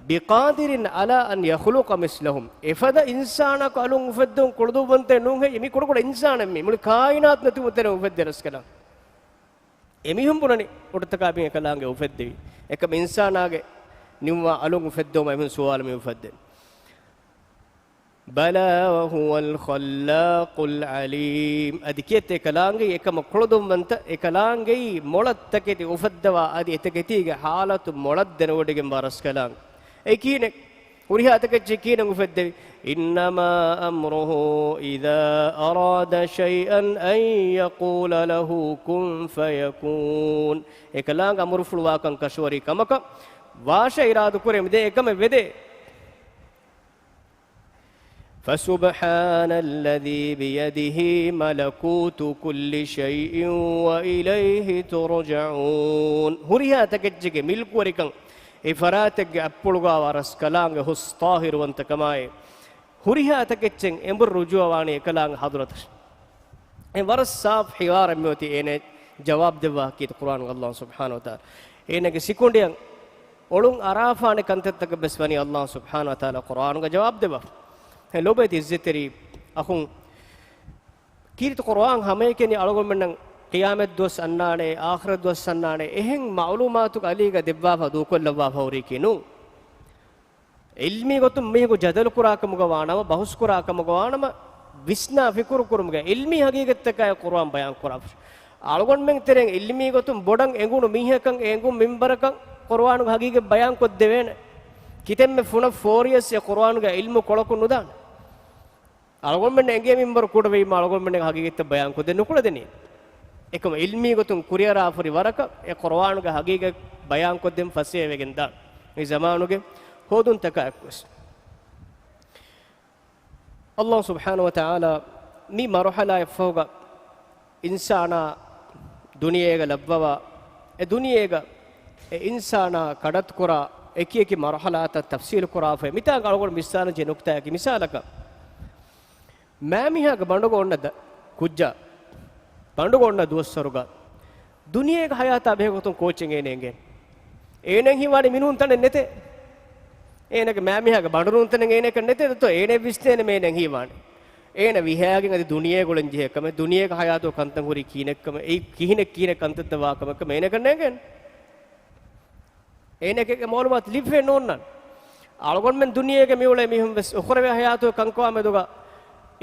بقادر على أن يخلق مثلهم، އެފަދަ އިންސާނާކު އަލުން އުފެއްދެވުން ކުޅުދުއްވަންތައެއް ނޫން ހެއްޔެ؟ މީ ކުޑަކުޑަ އިންސާނެއް މީ. މުޅި ކާއިނާތު ނެތުމުގެ ތެރެއިން އުފެއްދެވި ރަސްކަލާނގެ. އެމީހުން ބުނަނީ އުޑުތަކާބިން އެކަލާނގެ އުފެއްދެވީ. އެކަމަ އިންސާނާގެ ނިންމާ އަލުން އުފެއްދެވުމަށް އެމީހުން ސުވާލު މި އުފެއްދެނީ. بلى وهو الخلاق العليم. އަދި ކިއެއްތަ އެކަލާނގެ އެކަމަށް ކުޅުދުންވަންތަ، އެކަލާނގެ މޮޅަށް ތަކެތި އުފައްދަވާ، އަދި އެތަކެތީގެ ހާލަތު މޮޅަށް ދެނެވޮޑިގެންވާ ރަސްކަލާނގެ. އެ ކިހިނެއް؟ ހުރިހާ ތަކެއްޗެއް ކިހިނެއް އުފެއްދެވީ؟ إنما أمره إذا أراد شيئا أن يقول له كن فيكون. އެކަލާނގެ އަމުރުފުޅު ވާކަން ކަށަވަރީ ކަމަކަށް ވާށޭ އިރާދަ ކުރޭ މި ދޭ އެކަމެއް ވެދޭ. فسبحان الذي بيده ملكوت كل شيء وإليه ترجعون. ހުރިހާ ތަކެއްޗެއްގެ މިލްކުވެރިކަން އެ ފަރާތެއްގެ އަތްޕުޅުގަވާ ރަސްކަލާނގެ ހުސް ޠާހިރުވަންތަކަމާއި، ހުރިހާ ތަކެއްޗެއް އެނބުރި ރުޖޫޢަވާނީ އެކަލާނގެ ޙަޟްރަތަށް. އެ ވަރަށް ސާފު ޙިވާރެއް މިއޮތީ އޭނަ ޖަވާބު ދެއްވާ ކީރިތި ޤުރުއާނުގަ ﷲ ސުބްޙާނަހޫ ވަތަޢާލާ. އޭނަގެ ސިކުނޑިއަށް އޮޅުން އަރާފާނެ ކަންތައްތަކަށް ވެސް ވަނީ ﷲ ސުބްޙާނަހޫ ވަތަޢާލާ ޤުރުއާނުގަ ޖަވާބު ދެއްވާފަ. އެ ލޯބިވެތި ޢިއްޒަތްތެރި އަޚުން، ކީރިތި ޤުރުއާން ހަމައެކަނި އަޅުގަނޑުމެންނަށް ޤިޔާމަތް ދުވަސް އަންނާނެ، އާޚިރަތް ދުވަސް އަންނާނެ، އެހެން މަޢުލޫމާތު އަލީގަ ދެއްވާފަ ދޫކޮށްލައްވާފަ ހުރީކީ ނޫން. ޢިލްމީ ގޮތުން މީހަކު ޖަދަލު ކުރާ ކަމުގަ ވާނަމަ، ބަހުސް ކުރާ ކަމުގަ ވާނަމަ، ވިސްނާ ފިކުރު ކުރުމުގެ ޢިލްމީ ޙަޤީޤަތްތަކާއި ޤުރުއާން ބަޔާން ކުރާފަ. އަޅުގަނޑުމެން ތެރެއިން ޢިލްމީ ގޮތުން ބޮޑަށް އެނގުނު މީހަކަށް އެނގުން މިންވަރަކަށް ޤުރުއާނުގެ ޙަޤީޤަތް ބަޔާން ކޮށްދެވޭނެ. ކިތަންމެ ފުނަށް ފޯރިޔަސް އެ ޤުރުއާނުގެ ޢިލްމު ކޮޅަކުން ނުދާނެ. އަޅުގަނޑުމެން އެނގޭ މިންވަރު ކުޑަވީމަ އަޅުގަނޑުމެން ޙަޤީޤަތްތައް ބަޔާން ކޮށްދޭން ނުކުޅެދެނީ. އެކަމަ ޢިލްމީ ގޮތުން ކުރިއަރާފަ ހުރި ވަރަކަށް އެ ޤުރުއާނުގެ ޙަޤީޤަތް ބަޔާން ކޮށްދޭން ފަސޭހަވެގެން ދާނެ. މި ޒަމާނުގެ ހޯދުންތަކާ އެއްކޮށް. ﷲ ސުބްޙާނަހޫ ވަތަޢާލާ މި މަރުޙަލާއަށްފަހުގަ އިންސާނާ ދުނިޔޭގަ ލައްވަވާ، އެ ދުނިޔޭގަ އެ އިންސާނާ ކަޑައްތުކުރާ އެކިއެކި މަރުޙަލާތައް ތަފްޞީލު ކުރާފައި. މިތާނގަ އަޅުގަނޑު މިސާލަށް ޖެހޭ ނުކުތާއަކީ، މިސާލަކަށް މާމީހާގެ ބަނޑުގަ އޮންނަ ދަ-، ކުއްޖާ، ބަނޑުގަ އޮންނަ ދުވަސްވަރުގަ ދުނިޔޭގެ ޙަޔާތާ ބެހޭގޮތުން ކޯޗެއް އޭނަ އެނގޭނެ؟ އޭނައަށް ހީވާނެ މިނޫން ތަނެއް ނެތޭ. އޭނަގެ މާމީހާގެ ބަނޑު ނޫން ތަނެއް އޭނައަކަށް ނެތޭ ދޯ؟ އޭނަ ވިސްނޭނެ މޭނައަށް ހީވާނެ. އޭނަ ވިހާގެން އަދި ދުނިޔޭގަ އުޅެން ޖެހޭ ކަމެއް، ދުނިޔޭގެ ޙަޔާތު ކަންތައް ހުރީ ކިހިނެއްކަމެއް، އެއީ ކިހިނެއް ކިހިނެއް ކަންތައްތައް ވާ ކަމެއްކަމެއް އޭނައަކަށް ނޭނގޭނެ. އޭނައަކަށް އެ މަޢުލޫމާތު ލިބިފައެއް ނޯންނާނެ. އަޅުގަނޑުމެން ދުނިޔޭގަ މިއުޅޭ މީހުން ވެސް އުޚްރަވީ ޙަޔާތުގެ ކަންކަމާ މެދުގަ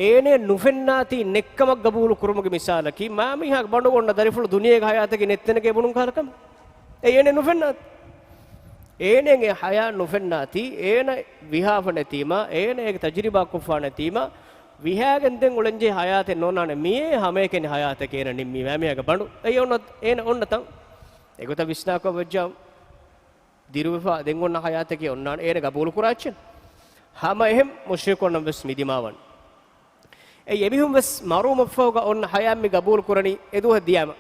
އޭނައަށް ނުފެންނާތީ ނެއްކަމަށް ގަބޫލު ކުރުމުގެ މިސާލަކީ، މާމީހާގެ ބަނޑުގަ އޮންނަ ދަރިފުޅު ދުނިޔޭގެ ޙަޔާތަކީ ނެއްތަނެކޭ ބުނުން ކަހަލަ ކަމެއް. އެއީ އޭނައަށް ނުފެންނާތީ. އޭނައަށް އެ ޙަޔާތް ނުފެންނާތީ، އޭނަ ވިހާފަ ނެތީމާ، އޭނަ އޭގެ ތަޖުރިބާ ކޮށްފާ ނެތީމާ، ވިހާގެން ދެން އުޅެންޖެހޭ ޙަޔާތެއް ނޯންނާނެ. މިއީ ހަމައެކަނި ޙަޔާތެކޭ އޭނަ ނިންމީ މާމީހާގެ ބަނޑު. އެއީ އޮންނަ، އޭނަ އޮންނަ ތަން. އެގޮތަށް ވިސްނާކޮށް ވެއްޖާ، ދިރުވެފަ ދެން އޮންނަ ޙަޔާތަކީ އޮންނާނެ އޭނަ ގަބޫލު ކުރާ އެއްޗެއް. ހަމަ އެހެން މުޝްރިކުންނަށް ވެސް މި ދިމާވަން. އެއީ އެމީހުން ވެސް މަރުވުމަށްފަހުގަ އޮންނަ ޙަޔާތް މި ގަބޫލު ކުރަނީ އެ ދުވަހަށް ދިޔާމަ.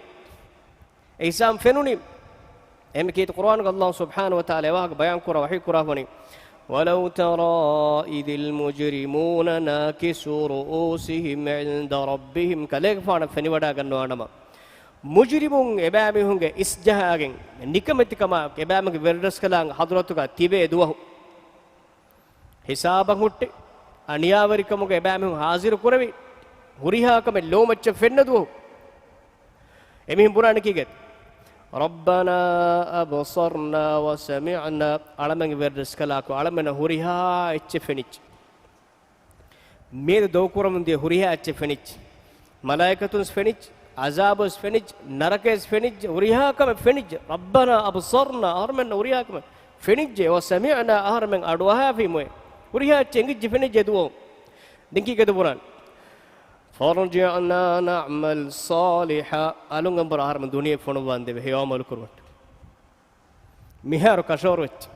އެ ހިސާބުން ފެނުނީ. އެހެން ކީރިތި ޤުރުއާނުގަ ﷲ ސުބްޙާނަހޫ ވަތަޢާލާ އެ ވާހަކަ ބަޔާން ކުރާ ވަޙީ ކުރާފަ ވަނީ، ولو ترى إذ المجرمون ناكسوا رؤوسهم عند ربهم، ކަލޭގެފާނަށް ފެނިވަޑައިގަންނަވާނަމަ، މުޖްރިމުން އެބައިމީހުންގެ އިސްޖަހާގެން ނިކަމެތިކަމާ އެބައިމީހުންގެ ވެރިރަސްކަލާނގެ ޙަޟްރަތުގަ ތިބޭ ދުވަހު، ހިސާބަށް ހުއްޓި، އަނިޔާވެރިކަމުގަ އެބައިމީހުން ޙާޟިރު ކުރެވި، ހުރިހާ ކަމެއް ލޯމައްޗަށް ފެންނަ ދުވަހު، އެމީހުން ބުނާނެ ކީކޭތަ؟ ربنا أبصرنا وسمعنا، އަޅަމެންގެ ވެރިރަސްކަލާކޮ، އަޅަމެންނަށް ހުރިހާ އެއްޗެއް ފެނިއްޖެ. މިއަދު ދޮގުކުރަމުން ދިޔަ ހުރިހާ އެއްޗެއް ފެނިއްޖެ. މަލާއިކަތުން ވެސް ފެނިއްޖެ، ޢަޒާބު ވެސް ފެނިއްޖެ، ނަރަކަޔަސް ފެނިއްޖެ، ހުރިހާ ކަމެއް ފެނިއްޖެ. ربنا أبصرنا، އަހަރުމެންނަށް ހުރިހާ ކަމެއް ފެނިއްޖެ، وسمعنا، އަހަރުމެން އަޑުއަހާފީމުއޭ. ހުރިހާ އެއްޗެއް އެނގިއްޖެ ފެނިއްޖެ ދުވަހު. ދެން ކީކޭތަ ބުނާނެ؟ فارجعنا نعمل صالحا، އަލުން އަނބުރާ އަހަރުމެން ދުނިޔެ ފޮނުއްވާން ދެވޭ ހެޔޮ ޢަމަލު ކުރުމަށް. މިހާރު ކަށަވަރު ވެއްޖެ.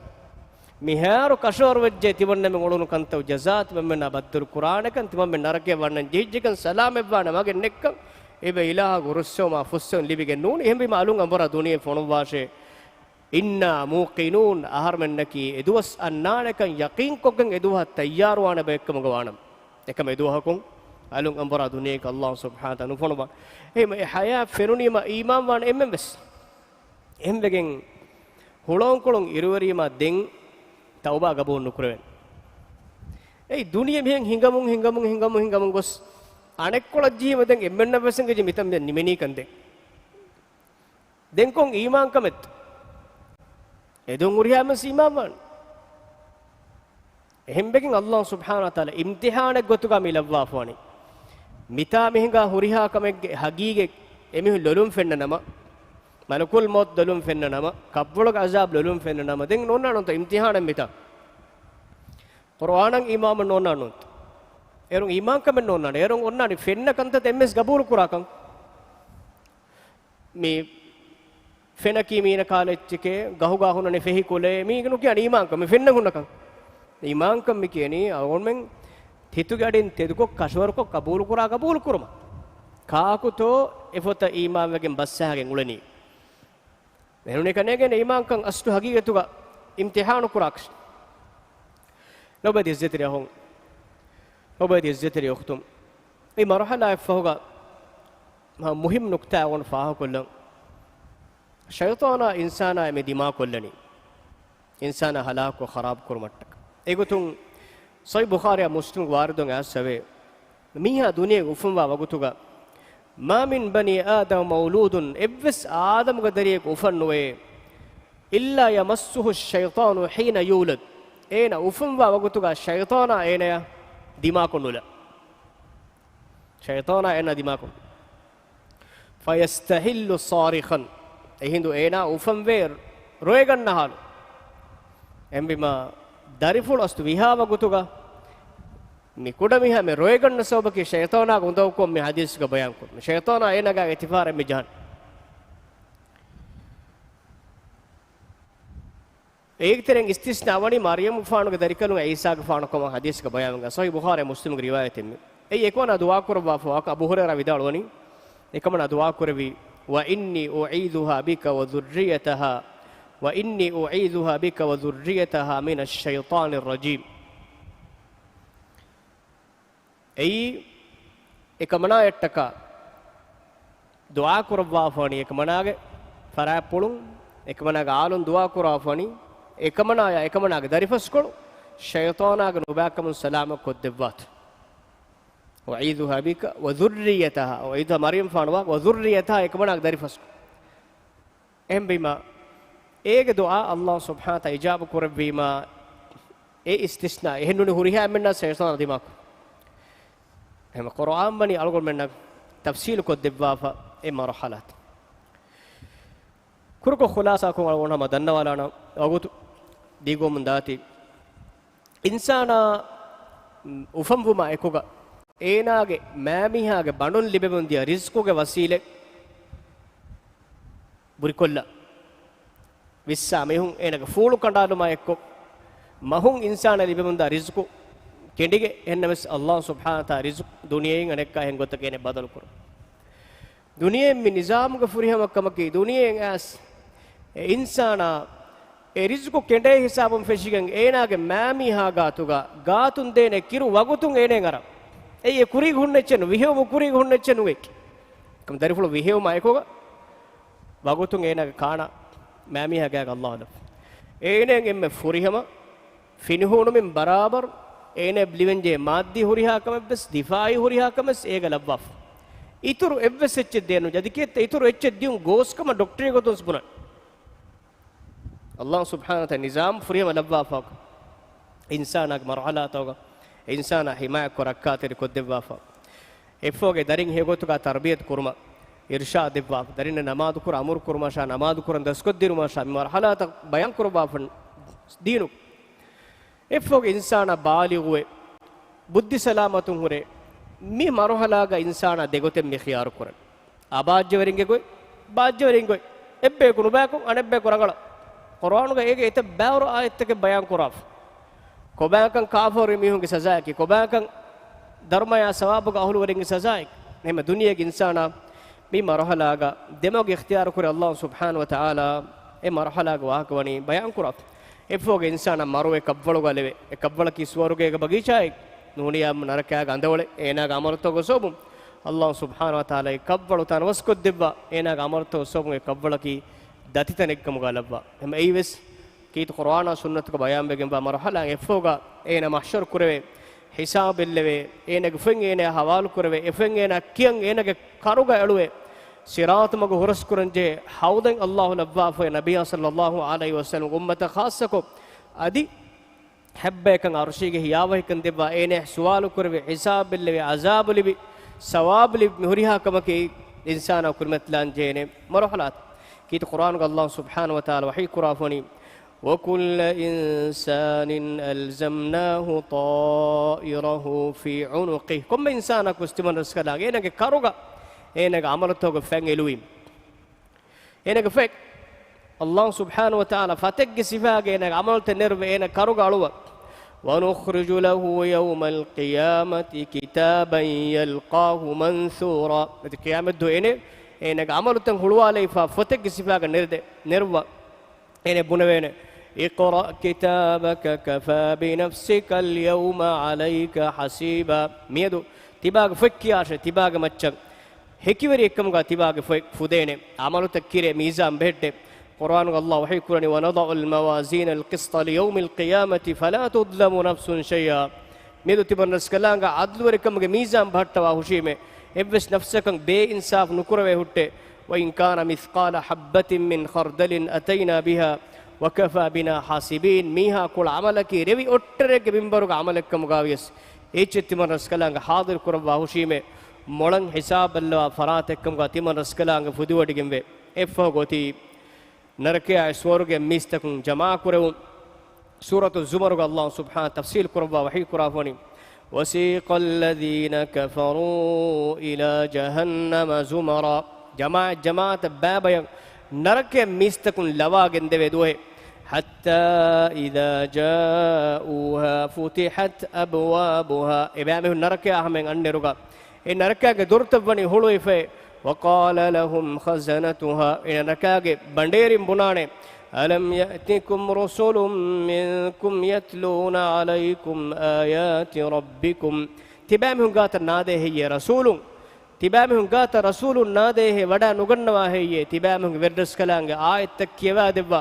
މިހާރު ކަށަވަރުވެއްޖެ ތިމަންނަމެން އުޅުނު ކަންތައް ޖަޒާ ތިމަންމެންނާ ބައްދަލު ކުރާނެކަން، ތިމަންމެން ނަރަކަޔަށް ވަންނަން ޖެހިއްޖެކަން، ސަލާމަތްވާނެ މަގެއް ނެއްކަން، އެބަ އިލާހަކު ރުއްސެވުމާ ފުއްސެވުން ލިބިގެން ނޫން. އެހެންވީމަ އަލުން އަނބުރާ ދުނިޔެ ފޮނުއްވާށޭ. އިންނާ މޫޤިނޫން، އަހަރުމެންނަކީ އެދުވަސް އަންނާނެކަން ޔަޤީންކޮށްގެން އެދުވަހަށް ތައްޔާރުވާނެ ބައެއްކަމުގަ ވާނަމަ. އެކަމަ އެދުވަހަކުން އަލުން އަނބުރާ ދުނިޔެއަކަށް އަލްލާހު ސުބްޙާނަހު ވަތަޢާލާ ނުފޮނުވާނެ. އެހެން އެ ޙަޔާތް ފެނުނީމަ އީމާންވާނެ އެންމެން ވެސް. އެހެންވެގެން ހުޅަނގުކޮޅުން އިރުވެރީމަ ދެން ތައުބާ ގަބޫލު ނުކުރެވޭނެ. އެއީ ދުނިޔެ މިހެން ހިނގަމުން، ހިނގަމުން، ހިނގަމުން، ހިނގަމުން ގޮސް އަނެއްކޮޅަށް ޖެހީމަ ދެން އެންމެންނަށް ވެސް އެނގިއްޖެ މިތަން މި ނިމެނީކަން ދެން. ދެން ކޮން އީމާންކަމެއްތަ؟ އެދުން ހުރިހާ މަސް އީމާންވާނެ. އެހެންވެގެން އަލްލާހު ސުބްޙާނަހު ވަތަޢާލާ އިމްތިޙާނެއް ގޮތުގަ މި ލައްވާފަވަނީ. މިތާ މިހިނގާ ހުރިހާ ކަމެއްގެ ހަގީގަތް އެމީހުން ލޮލުން ފެންނަ ނަމަ، މަލަކުލް މައުތު ލޮލުން ފެންނަ ނަމަ، ޤަބްރުގެ ޢަޒާބު ލޮލުން ފެންނަ ނަމަ، ދެން ނޯންނާނުންތަ އިމްތިޙާނެއް މިތާ؟ ޤުރުއާނަށް އީމާން ނޯންނާނުންތަ؟ އޭރުން އީމާންކަމެއް ނޯންނާނެ. އޭރުން އޮންނާނީ ފެންނަ ކަންތައް އެންމެސް ގަބޫލު ކުރާކަން. މި ފެނަކީ މީނަ ކާލެއްޗެކޭ، ގަހުގާ ހުންނަނީ ފެހިކޮޅޭ، މީގެ ނުކިޔާނީ އީމާންކަން، މި ފެންނަ ހުންނަކަން. އީމާންކަން މި ކިޔަނީ އަޅުގަނޑުމެން ހިތުގެ އަޑިން ތެދުކޮށް ކަށަވަރުކޮށް ޤަބޫލުކުރާ، ޤަބޫލުކުރުމަށް. ކާކުތޯ އެފޮތަށް އީމާންވެގެން ބަސްއަހަގެން އުޅެނީ؟ އެހެން އެކަން ނޭނގޭނެ އީމާންކަން އަސްލު ހަގީގަތުގަ އިމްތިޙާނު ކުރާކަށް. ލޮބުވެތި އިއްޒަތްތެރި އަޚުން، ލޮބުވެތި އިއްޒަތްތެރި އުޚްތުން، މި މަރުޙަލާއެއްފަހުގަ މާ މުހިއްމު ނުކްތާ އަޅުގަނޑު ފާހަގަކޮށްލަން. ޝައިޠާނާ އިންސާނާ މި ދިމާކޮށްލަނީ އިންސާނާ ހަލާކު ޚަރާބު ކުރުމަށްޓަކަ. އެގޮތުން ޞަޙީޙު ބުޚާރީއާ މުސްލިމްގެ ވާރިދުވެ އައިސްފަވޭ، މީހާ ދުނިޔެ އުފުންވާ ވަގުތުގަ، "ما من بني آدم مولود"، އެއްވެސް އާދަމުގެ ދަރިއަކު އުފަންނުވޭ، "إلا يمسه الشيطان حين يولد"، އޭނަ އުފުންވާ ވަގުތުގަ ޝައިޠާނާ އޭނަޔަށް ދިމާކޮށް ނުލާ. ޝައިޠާނާ އޭނަ ދިމާކޮށް. "فيستهل صارخا"، އެހިނދު އޭނާ އުފަންވޭ ރޮއެގަންނަ ހާލު. އެހެންވީމަ، ދަރިފުޅު އަސްލު ވިހާ ވަގުތުގަ މި ކުޑަމީހާ މި ރޮއެގަންނަ ސަބަބަކީ ޝައިޠާނާގެ އުނދަގޫކޮށް މި ޙަދީޘްގަ ބަޔާންކުރުން. ޝައިޠާނާ އޭނާގެ އެތިފާރަށް މި ޖަހަން. އޭގެ ތެރެއިން އިސްތިސްނާ ވަނީ މަރްޔަމުގެފާނުގެ ދަރިކަލުން ޢީސާގެފާނު ކަމަށް ޙަދީޘްގަ ބަޔާންވެގެން. ޞަޙީޙު ބުޚާރީ މުސްލިމުގެ ރިވާޔަތެއް މި. އެއީ އެކަމަނާ ދުޢާ ކުރައްވާފަ ވާކަށް އަބޫ ހުރައިރާ ވިދާޅުވަނީ، އެކަމަނާ ދުޢާ ކުރެއްވީ، "وإني أعيذها بك وذريتها، وإني أعيذها بك وذريتها من الشيطان الرجيم." އެއީ އެކަމަނާޔަށްޓަކާ ދުޢާ ކުރައްވާފަވަނީ، އެކަމަނާގެ ފަރާތްޕުޅުން، އެކަމަނާގެ އާލުން ދުޢާ ކުރާފަވަނީ، އެކަމަނާޔާ އެކަމަނާގެ ދަރިފަސްކޮޅު ޝައިޠާނާގެ ނުބައިކަމުން ސަލާމަތް ކޮށްދެއްވާތި. "أعيذها بك وذريتها"، އޮއިދު މަރްޔަމްފާނު ވާ، "وذريتها"، އެކަމަނާގެ ދަރިފަސްކޮޅު. އެހެންވީމާ، އޭގެ ދުޢާ އަލްލާހު ސުބްޙާނަހު ވަތަޢާލާ އިޖާބަ ކުރެއްވީމާ، އެ އިސްތިސްނާ އެހެންނޫނީ ހުރިހާ އެންމެންނާ ޝައިޠާނާ ދިމާކޮށް. އެހެން ޤުރުއާން ވަނީ އަޅުގަނޑުމެންނަށް ތަފްޞީލު ކޮށްދެއްވާފަ އެ މަރުޙަލާތައް. ކުރުކޮށް ޚުލާޞާކޮށް އަޅުގަނޑު ހަމަ ދަންނަވާލާނަން ވަގުތު ދިގުވަމުން ދާތީ. އިންސާނާ އުފަންވުމާ އެކުގަ އޭނާގެ މައިމީހާގެ ބަނޑުން ލިބެމުންދިޔަ ރިޒްޤުގެ ވަސީލަތް ބުރިކޮށްލާ، ވިއްސާ މީހުން އޭނާގެ ފޫޅު ކަނޑާލުމާ އެއްކޮށް، މަހުން އިންސާނަށް ލިބެމުންދާ ރިޒްޤު ކެނޑިގެ، އެހެންނަމަވެސް އަލްލާހު ސުބްޙާނަހު ވަތަޢާލާ ރިޒްޤު ދުނިޔެއިން އަނެއްކާ އެހެން ގޮތަކަށް އޭނަ ބަދަލު ކުރުން. ދުނިޔެއިން މި ނިޒާމުގެ ފުރިހަމަ ކަމަކީ، ދުނިޔެއިން އައިސް އެ އިންސާނާ އެ ރިޒްޤު ކެނޑޭ ހިސާބުން ފެށިގެން، އޭނާގެ މައިމީހާ ގާތުގަ ގާތުން ދޭނެ ކިރު ވަގުތުން އޭނައަށް އަރާ. އެއީ އެ ކުރީގަ ހުންނަ އެއްޗެއް ނު، ވިހެއުމު ކުރީގަ ހުންނަ އެއްޗެއް ނުވޭ. ކަމަ ދަރިފުޅު ވިހެއުމާ އެކުގަ ވަގުތުން އޭނާގެ ކާނާ މައިމީހާ ގާތަށް އަލްލާހު ލައްވާ. އޭނައަށް އެންމެ ފުރިހަމަ ފިނިހޫނުމިން ބަރާބަރު އޭނައަށް ލިބެންޖެހޭ މާއްދީ ހުރިހާ ކަމެއްވެސް، ދިފާޢީ ހުރިހާ ކަމެއްވެސް އޭގަ ލައްވާފަ. އިތުރު އެއްވެސް އެއްޗެއް ދޭނު، އަދި ކިއެއްތަ އިތުރު އެއްޗެއް ދިޔުން ގޯސްކަމަށް ޑޮކްޓަރީ ގޮތުން ވެސް ބުނަން. އަލްލާހު ސުބްޙާނަހު ވަތަޢާލާ ނިޒާމް ފުރިހަމަ ލައްވާފަ، އިންސާނާގެ މަރުޙަލާތަކުގަ އިންސާނާ ޙިމާޔަތްކޮށް ރައްކާތެރި ކޮށްދެއްވާފަ. އެއްފަހުގެ ދަރިން ހެޔޮގޮތުގަ ތަރްބިޔަތު ކުރުމަށް އިރުޝާދު ދެއްވާފަ. ދަރިންނަށް ނަމާދު ކުރަން އަމުރު ކުރުމަށާ، ނަމާދު ކުރަން ދަސްކޮށްދިނުމަށާ، މި މަރުޙަލާތައް ބަޔާން ކުރައްވާފަ ދީނު. އެއްފަހުގެ އިންސާނާ ބާލިޣުވެ، ބުއްދި ސަލާމަތުން ހުރެ، މި މަރުޙަލާގަ އިންސާނާ ދެގޮތެއް މި ޚިޔާރު ކުރަން. އާ ބާއްޖަވެރިންގެ ގޮތް، ބާއްޖަވެރިން ގޮތް. އެއްބަޔަކު ނުބަޔަކު، އަނެއްބަޔަކު ރަނގަޅަށް. ޤުރުއާނުގަ އޭގެ އެތައް ބައިވަރު އާޔަތްތަކެއް ބަޔާން ކުރާފަ. ކޮބާކަން ކާފަރު މީހުންގެ ސަޒާއަކީ، ކޮބާކަން ދަރުމަޔާ ސަވާބުގެ އަހުލުވެރިންގެ ސަޒާއަކީ. އެހެންމެ ދުނިޔޭގެ އިންސާނާ މި މަރުހަލާގަ ދެމަގު އިޚްތިޔާރު ކުރި އައްލާހު ސުބްޙާނަހު ވަ ތަޢާލާ އެ މަރުހަލާގެ ވާހަކަ ވަނީ ބަޔާން ކުރާފަ. އެއަށްފަހުގަ އިންސާނާ މަރުވެ ކަށްވަޅުގަ ލެވޭ. އެ ކަށްވަޅަކީ ސުވަރުގޭގެ ބަގީޗާއެއް ނޫނިޔާ ނަރަކާގެ އަނދަވަޅެއް. އޭނާގެ ޢަމަލުތަކުގެ ސަބަބުން އައްލާހު ސުބްޙާނަހު ވަ ތަޢާލާ އެ ކަށްވަޅު ތަނަވަސްކޮށްދެއްވާ. އޭނާގެ ޢަމަލުތަކުގެ ސަބަބުން އެ ކަށްވަޅަކީ ދަތިތަނެއްކަމުގަ ލައްވާ. އެހެން އެއީވެސް ކީރިތި ޤުރުއާނާ ސުންނަތުގަ ބަޔާންވެގެންވާ މަރުޙަލާ. އެއަށްފަހުގަ އޭނާ މަޙްޝަރު ކުރެވޭ، ޙިސާބެއްލެވޭ، އޭނާގެ ފޮތް އޭނާ ޙަވާލު ކުރެވޭ، އެ ފޮތް އޭނާ ކިޔަން އޭނާގެ ކަރުގަ އެޅުވޭ، ޞިރާޠު މަގު ހުރަސްކުރަންޖެހޭ ޙައުޟެއް އައްލާހު ލައްވާފައި ނަބިއްޔާ ޞައްލައްލާހު ޢަލައިހި ވަސައްލަމް އުއްމަތަށް ޚާއްޞަކޮށް، އަދި ހައްބަޔަކަށް ޢަރުޝީގެ ހިޔާވަހިކަން ދެއްވާ، އޭނާ ސުވާލު ކުރެވޭ، ޙިސާބެއްލެވޭ، ޢަޒާބު ލިބި، ސަވާބު ލިބި، މި ހުރިހާ ކަމަކީ އިންސާނާ ކުރިމަތިލާން ޖެހޭނެ މަރުޙަލާތައް. ކީރިތި ޤުރުއާނުގަ އައްލާހު ސުބްޙާނަހު ވަ ތަޢާލާ ވަޙީ ކުރާފަ ވަނީ، وَكُلَّ إِنسَانٍ أَلْزَمْنَاهُ طَائِرَهُ فِي عُنُقِهِ. ކޮންމެ އިންސާނަކު ތިމަން ރަސްކަލާނގެ އޭނާގެ ކަރުގަ އޭނާގެ ޢަމަލުތަކުގެ ފޮތް އެޅުވީމަ. އޭނާގެ ފޮތް އައްލާހު ސުބްޙާނަހު ވަ ތަޢާލާ ފޮތެއްގެ ސިފާގަ އޭނާގެ ޢަމަލުތައް ނެރުވެ އޭނާ ކަރުގަ އަޅުވާ. وَنُخْرِجُ لَهُ يَوْمَ الْقِيَامَةِ كِتَابًا يَلْقَاهُ مَنْشُورًا. އަދި ޤިޔާމަތްދުވަހު އޭނާ، އޭނާގެ ޢަމަލުތައް ހުޅުވާލައިފަ ފޮތެއްގެ ސިފާގަ ނެރެދެ، ނެރުވާ. އޭނާ ބުނެވޭނެ، اقْرَأْ كِتَابَكَ كَفَىٰ بِنَفْسِكَ الْيَوْمَ عَلَيْكَ حَسِيبًا. މިއަދު ތިބާގެ ފޮތް ކިޔާށޭ، ތިބާގެ މައްޗަށް ހެކިވެރިއެއްކަމުގަ ތިބާގެ ފޮތް ފުދޭނެ. ޢަމަލުތައް ކިރޭ މީޒާން ބެހެއްޓޭ. ޤުރުއާނުގަ އައްލާހު ވަޙީ ކުރަނީ، وَنَضَعُ الْمَوَازِينَ الْقِسْطَ لِيَوْمِ الْقِيَامَةِ فَلَا تُظْلَمُ نَفْسٌ شَيْئًا. މިއަދު ތިމަން ރަސްކަލާނގެ ޢަދްލުވެރިކަމުގެ މީޒާން ބަހައްޓަވާ ހުށީމޭ. އެއްވެސް ނަފްސަކަށް ބޭއިންސާފު ނުކުރެވޭ ހުއްޓޭ. وَإِنْ كَانَ مِثْقَالَ حَبَّةٍ مِنْ خَرْدَلٍ أَتَيْنَا بِهَا وَكَفَىٰ بِنَا حَاسِبِينَ. މީހާ ކުޅަ ޢަމަލަކީ ރެވި އޮއްޓަރެއްގެ މިންވަރުގެ ޢަމަލެއްކަމުގަވިޔަސް، އެއްޗެއް ތިމަން ރަސްކަލާނގެ ޙާޟިރު ކުރައްވާ ހުށީމޭ، މޮޅަށް ޙިސާބަށްލަވާ ފަރާތެއްކަމުގަ ތިމަން ރަސްކަލާނގެ ފުދިވޮޑިގެންވޭ. އެއަށްފަހު އޮތީ ނަރަކަޔާއި ސުވަރުގެ މީސްތަކުން ޖަމާކުރެވުން. ސޫރަތު ޒުމަރުގަ އައްލާހު ސުބްޙާނަހު ތަފްޞީލު ކުރައްވާ ވަޙީ ކުރާފަ ވަނީ، وَسِيقَ الَّذِينَ كَفَرُوا إِلَىٰ جَهَنَّمَ زُمَرًا. ޖަމާޢަތް ޖަމާޢަތަށް ބައިބަޔަށް ނަރަކަޔަށް މީސްތަކުން ލަވާގެންދެވޭ ދުވަހެއް. حَتَّىٰ إِذَا جَاءُوهَا فُتِحَتْ أَبْوَابُهَا. އެބައިމީހުން ނަރަކަޔާ ހަމައިން އަންނައިރުގަ އެ ނަރަކާގެ ދޮރުތައް ވަނީ ހުޅުވިފައި. وَقَالَ لَهُمْ خَزَنَتُهَا. އެ ނަރަކާގެ ބަނޑޭރިން ބުނާނެ، أَلَمْ يَأْتِكُمْ رُسُلٌ مِنْكُمْ يَتْلُونَ عَلَيْكُمْ آيَاتِ رَبِّكُمْ. ތިބާމީހުން ގާތަށް ނާދޭ ހެއްޔޭ ރަސޫލުން؟ ތިބާމީހުން ގާތަށް ރަސޫލުން ނާދޭހޭ ވަޑާ ނުގަންނަވާ ހެއްޔޭ؟ ތިބާމީހުންގެ ވެރިރަސްކަލާނގެ އާޔަތްތައް ކިޔަވާދެއްވާ.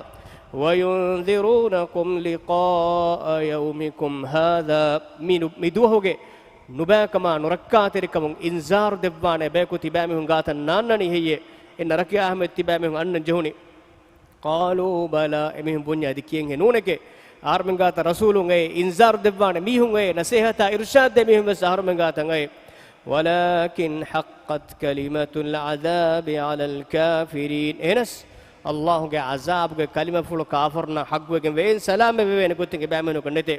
وَيُنْذِرُونَكُمْ لِقَاءَ يَوْمِكُمْ هَٰذَا. މި ނު-، މި ދުވަހުގެ ނުބައިކަމާ ނުރައްކާތެރިކަމުން އިންޒާރު ދެއްވާނެ ބަޔަކު ތިބާމީހުން ގާތަށް ނާންނަނީ ހެއްޔޭ؟ އެ ނަރަކަޔާ ހަމަޔަށް ތިބާމީހުން އަންނަން ޖެހުނީ. قَالُوا بَلَىٰ. އެމީހުން ބުންޏާ އަދި ކިޔެންހޭ ނޫނެކޭ. އަހަރުމެން ގާތަށް ރަސޫލުން އައޭ، އިންޒާރު ދެއްވާނެ މީހުން އައޭ، ނަސޭހަތާ އިރުޝާދު ދޭ މީހުން ވެސް އަހަރުމެން ގާތަށް އައޭ. وَلَٰكِنْ حَقَّتْ كَلِمَةُ الْعَذَابِ عَلَى الْكَافِرِينَ. އެހެނަސް، އައްލާހުގެ ޢަޒާބުގެ ކަލިމަފުޅު ކާފަރުންނަށް ޙައްޤުވެގެން ވޭ. އެއިން ސަލާމަތް ވެވޭނެ ގޮތެއް އެބައިމީހުންނަކަށް ނެތޭ.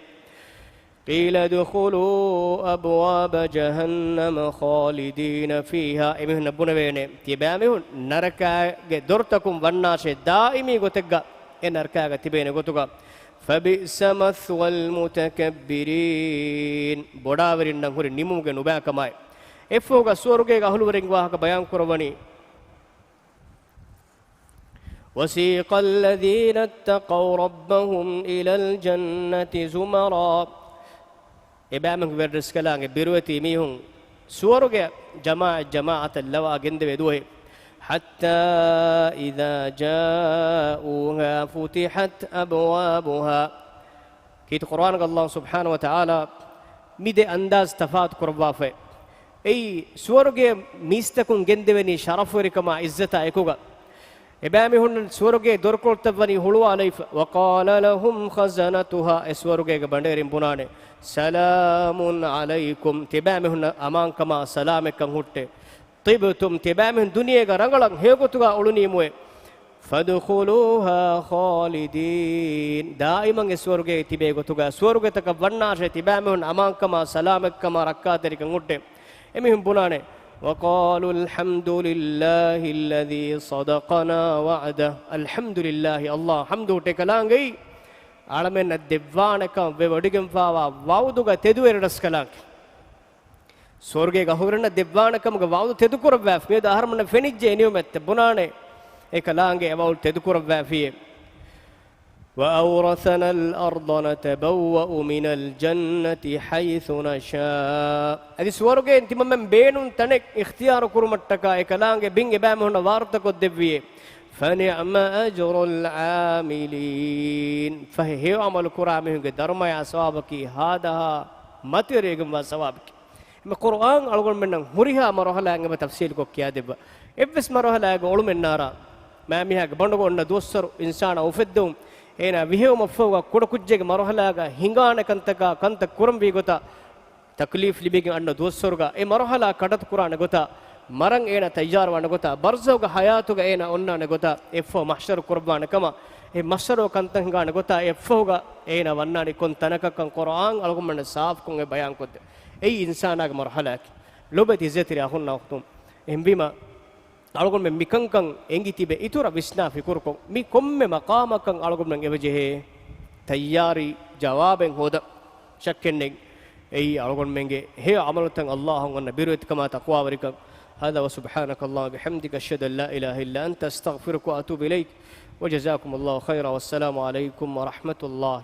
قِيلَ ادْخُلُوا أَبْوَابَ جَهَنَّمَ خَالِدِينَ فِيهَا. އެމީހުންނަށް ބުނެވޭނެ، ތިބާމީހުން ނަރަކާގެ ދޮރުތަކުން ވަންނާށޭ، ދާއިމީ ގޮތެއްގަ އެ ނަރަކާގަ ތިބޭނެ ގޮތުގަ. فَبِئْسَ مَثْوَى الْمُتَكَبِّرِينَ. ބޮޑާވެރިންނަށް ހުރި ނިމުމުގެ ނުބައިކަމާއި. އެއަށްފަހުގަ ސުވަރުގޭގެ އަހުލުވެރިންގެ ވާހަކަ ބަޔާން ކުރައްވަނީ. وَسِيقَ الَّذِينَ اتَّقَوْا رَبَّهُمْ إِلَى الْجَنَّةِ زُمَرًا. އެބައިމީހުންގެ ވެރިރަސްކަލާނގެ ބިރުވެތި މީހުން ސުވަރުގެ ޖަމާޢަތް ޖަމާޢަތަށް ލަވާ ގެންދެވޭ ދުވަހެއް. حَتَّىٰ إِذَا جَاءُوهَا فُتِحَتْ أَبْوَابُهَا. ކީރިތި ޤުރުއާނުގަ އައްލާހު ސުބްޙާނަހު ވަ ތަޢާލާ މި ދެ އަންދާޒު ތަފާތު ކުރައްވާފައި. އެއީ، ސުވަރުގޭ މީސްތަކުން ގެންދެވެނީ ޝަރަފުވެރިކަމާ އިއްޒަތާ އެކުގަ. އެބައިމީހުންނަށް ސުވަރުގޭ ދޮރުކޮޅުތައް ވަނީ ހުޅުވާލައިފަ. وَقَالَ لَهُمْ خَزَنَتُهَا. އެ ސުވަރުގޭގެ ބަނޑޭރިން ބުނާނެ، سَلَامٌ عَلَيْكُمْ. ތިބާމީހުންނަށް އަމާންކަމާ ސަލާމަތްކަން ހުއްޓޭ. طِبْتُمْ، ތިބާމީހުން ދުނިޔޭގަ ރަނގަޅަށް ހެޔޮގޮތުގަ އުޅުނީމުއޭ. فَادْخُلُوهَا خَالِدِينَ. ދާއިމަށް އެ ސުވަރުގޭ ތިބޭ ގޮތުގަ، ސުވަރުގެތަކަށް ވަންނާށޭ، ތިބާމީހުން އަމާންކަމާ ސަލާމަތްކަމާ ރައްކާތެރިކަން ހުއްޓޭ. އެމީހުން ބުނާނެ، وقالوا الحمد لله الذي صدقنا وعده. އަލްޙަމްދުލިއްލާހި، ﷲ އަށް ޙަމްދު އޮތީ އެކަލާނގެއީ، އަޅަމެންނަށް ދެއްވާނެކަން ވެވޮޑިގެންފާވާ ވަޢުދުގަ ތެދުވެރި ރަސްކަލާނގެ. ސުވަރުގޭގަ އަހުރެންނަށް ދެއްވާނެކަމުގެ ވަޢުދު ތެދުކުރައްވާފި. މިއަދު އަހަރުމެންނަށް ފެނިއްޖެ އެ ނިޢުމަތްތައް. ބުނާނެ އެކަލާނގެ އެ ވަޢުދު ތެދުކުރައްވާފިއޭ. وأورثنا الأرض نتبوأ من الجنة حيث نشاء. އަދި ސުވަރުގޭން ތިމަމެން ބޭނުން ތަނެއް އިޚްތިޔާރު ކުރުމަށްޓަކާ އެކަލާނގެ ބިން އެބައިމީހުންނަށް ވާރުތަކޮށްދެއްވިއޭ. فنعم أجر العاملين. ފަހެ ހެޔޮ ޢަމަލު ކުރާ މީހުންގެ ދަރުމަޔާ ސަވާބަކީ ހާދަހާ މަތިވެރިވެގެންވާ ސަވާބެކޭ. އެމަ ޤުރުއާން އަޅުގަނޑުމެންނަށް ހުރިހާ މަރުޙަލާއެއް އެބަ ތަފްޞީލުކޮށް ކިޔާދެއްވާ. އެއްވެސް މަރުޙަލާއެއްގަ އުޅުމެއް ނާރާ، މާމީހާގެ ބަނޑުގަ އޮންނަ ދުވަސްވަރު އިންސާނާ އުފެއްދެވުން، އޭނާ ވިހެއުމަށްފަހުގަ ކުޑަކުއްޖެއްގެ މަރުޙަލާގަ ހިނގާނެ ކަންތަކާ ކަންތައް ކުރަންވީ ގޮތަށް، ތަކްލީފް ލިބިގެން އަންނަ ދުވަސްވަރުގަ އެ މަރުޙަލާ ކަޑަތު ކުރާނެ ގޮތަށް، މަރަން އޭނާ ތައްޔާރުވާނެ ގޮތަށް، ބަރްޒަޚުގެ ޙަޔާތުގަ އޭނާ އޮންނާނެ ގޮތަށް، އެއަށްފަހު މަޙްޝަރު ކުރައްވާނެ ކަމަށް، އެ މަޙްޝަރު ކަންތައް ހިނގާނެ ގޮތަށް އެއަށްފަހުގަ އޭނާ ވަންނާނީ ކޮން ތަނަކަށްކަން ޤުރުއާން އަޅުގަނޑުމެންނަށް ސާފުކޮށް އެ ބަޔާންކޮށްދޭ. އެއީ އިންސާނާގެ މަރުޙަލާއަކީ. ލޮބުވެތި ޢިއްޒަތްތެރި އަޚުންނާ އުޚްތުން. އެހެންވީމަ، އަޅުގަނޑުމެން މިކަންކަން އެނގި ތިބެ އިތުރަށް ވިސްނާ ފިކުރުކޮށް، މި ކޮންމެ މަޤާމަކަށް އަޅުގަނޑުމެން އެބަޖެހޭ ތައްޔާރީ ޖަވާބެއް ހޯދަން. ޝައްކެއްނެތް. އެއީ އަޅުގަނޑުމެންގެ ހެޔޮ ޢަމަލުތައް ﷲ އަށް އޮންނަ ބިރުވެތިކަމާ ތަޤްވާވެރިކަން. هذا وسبحانك اللهم وبحمدك، أشهد أن لا إله إلا أنت، أستغفرك وأتوب إليك. وجزاكم الله خيرا، والسلام عليكم ورحمة الله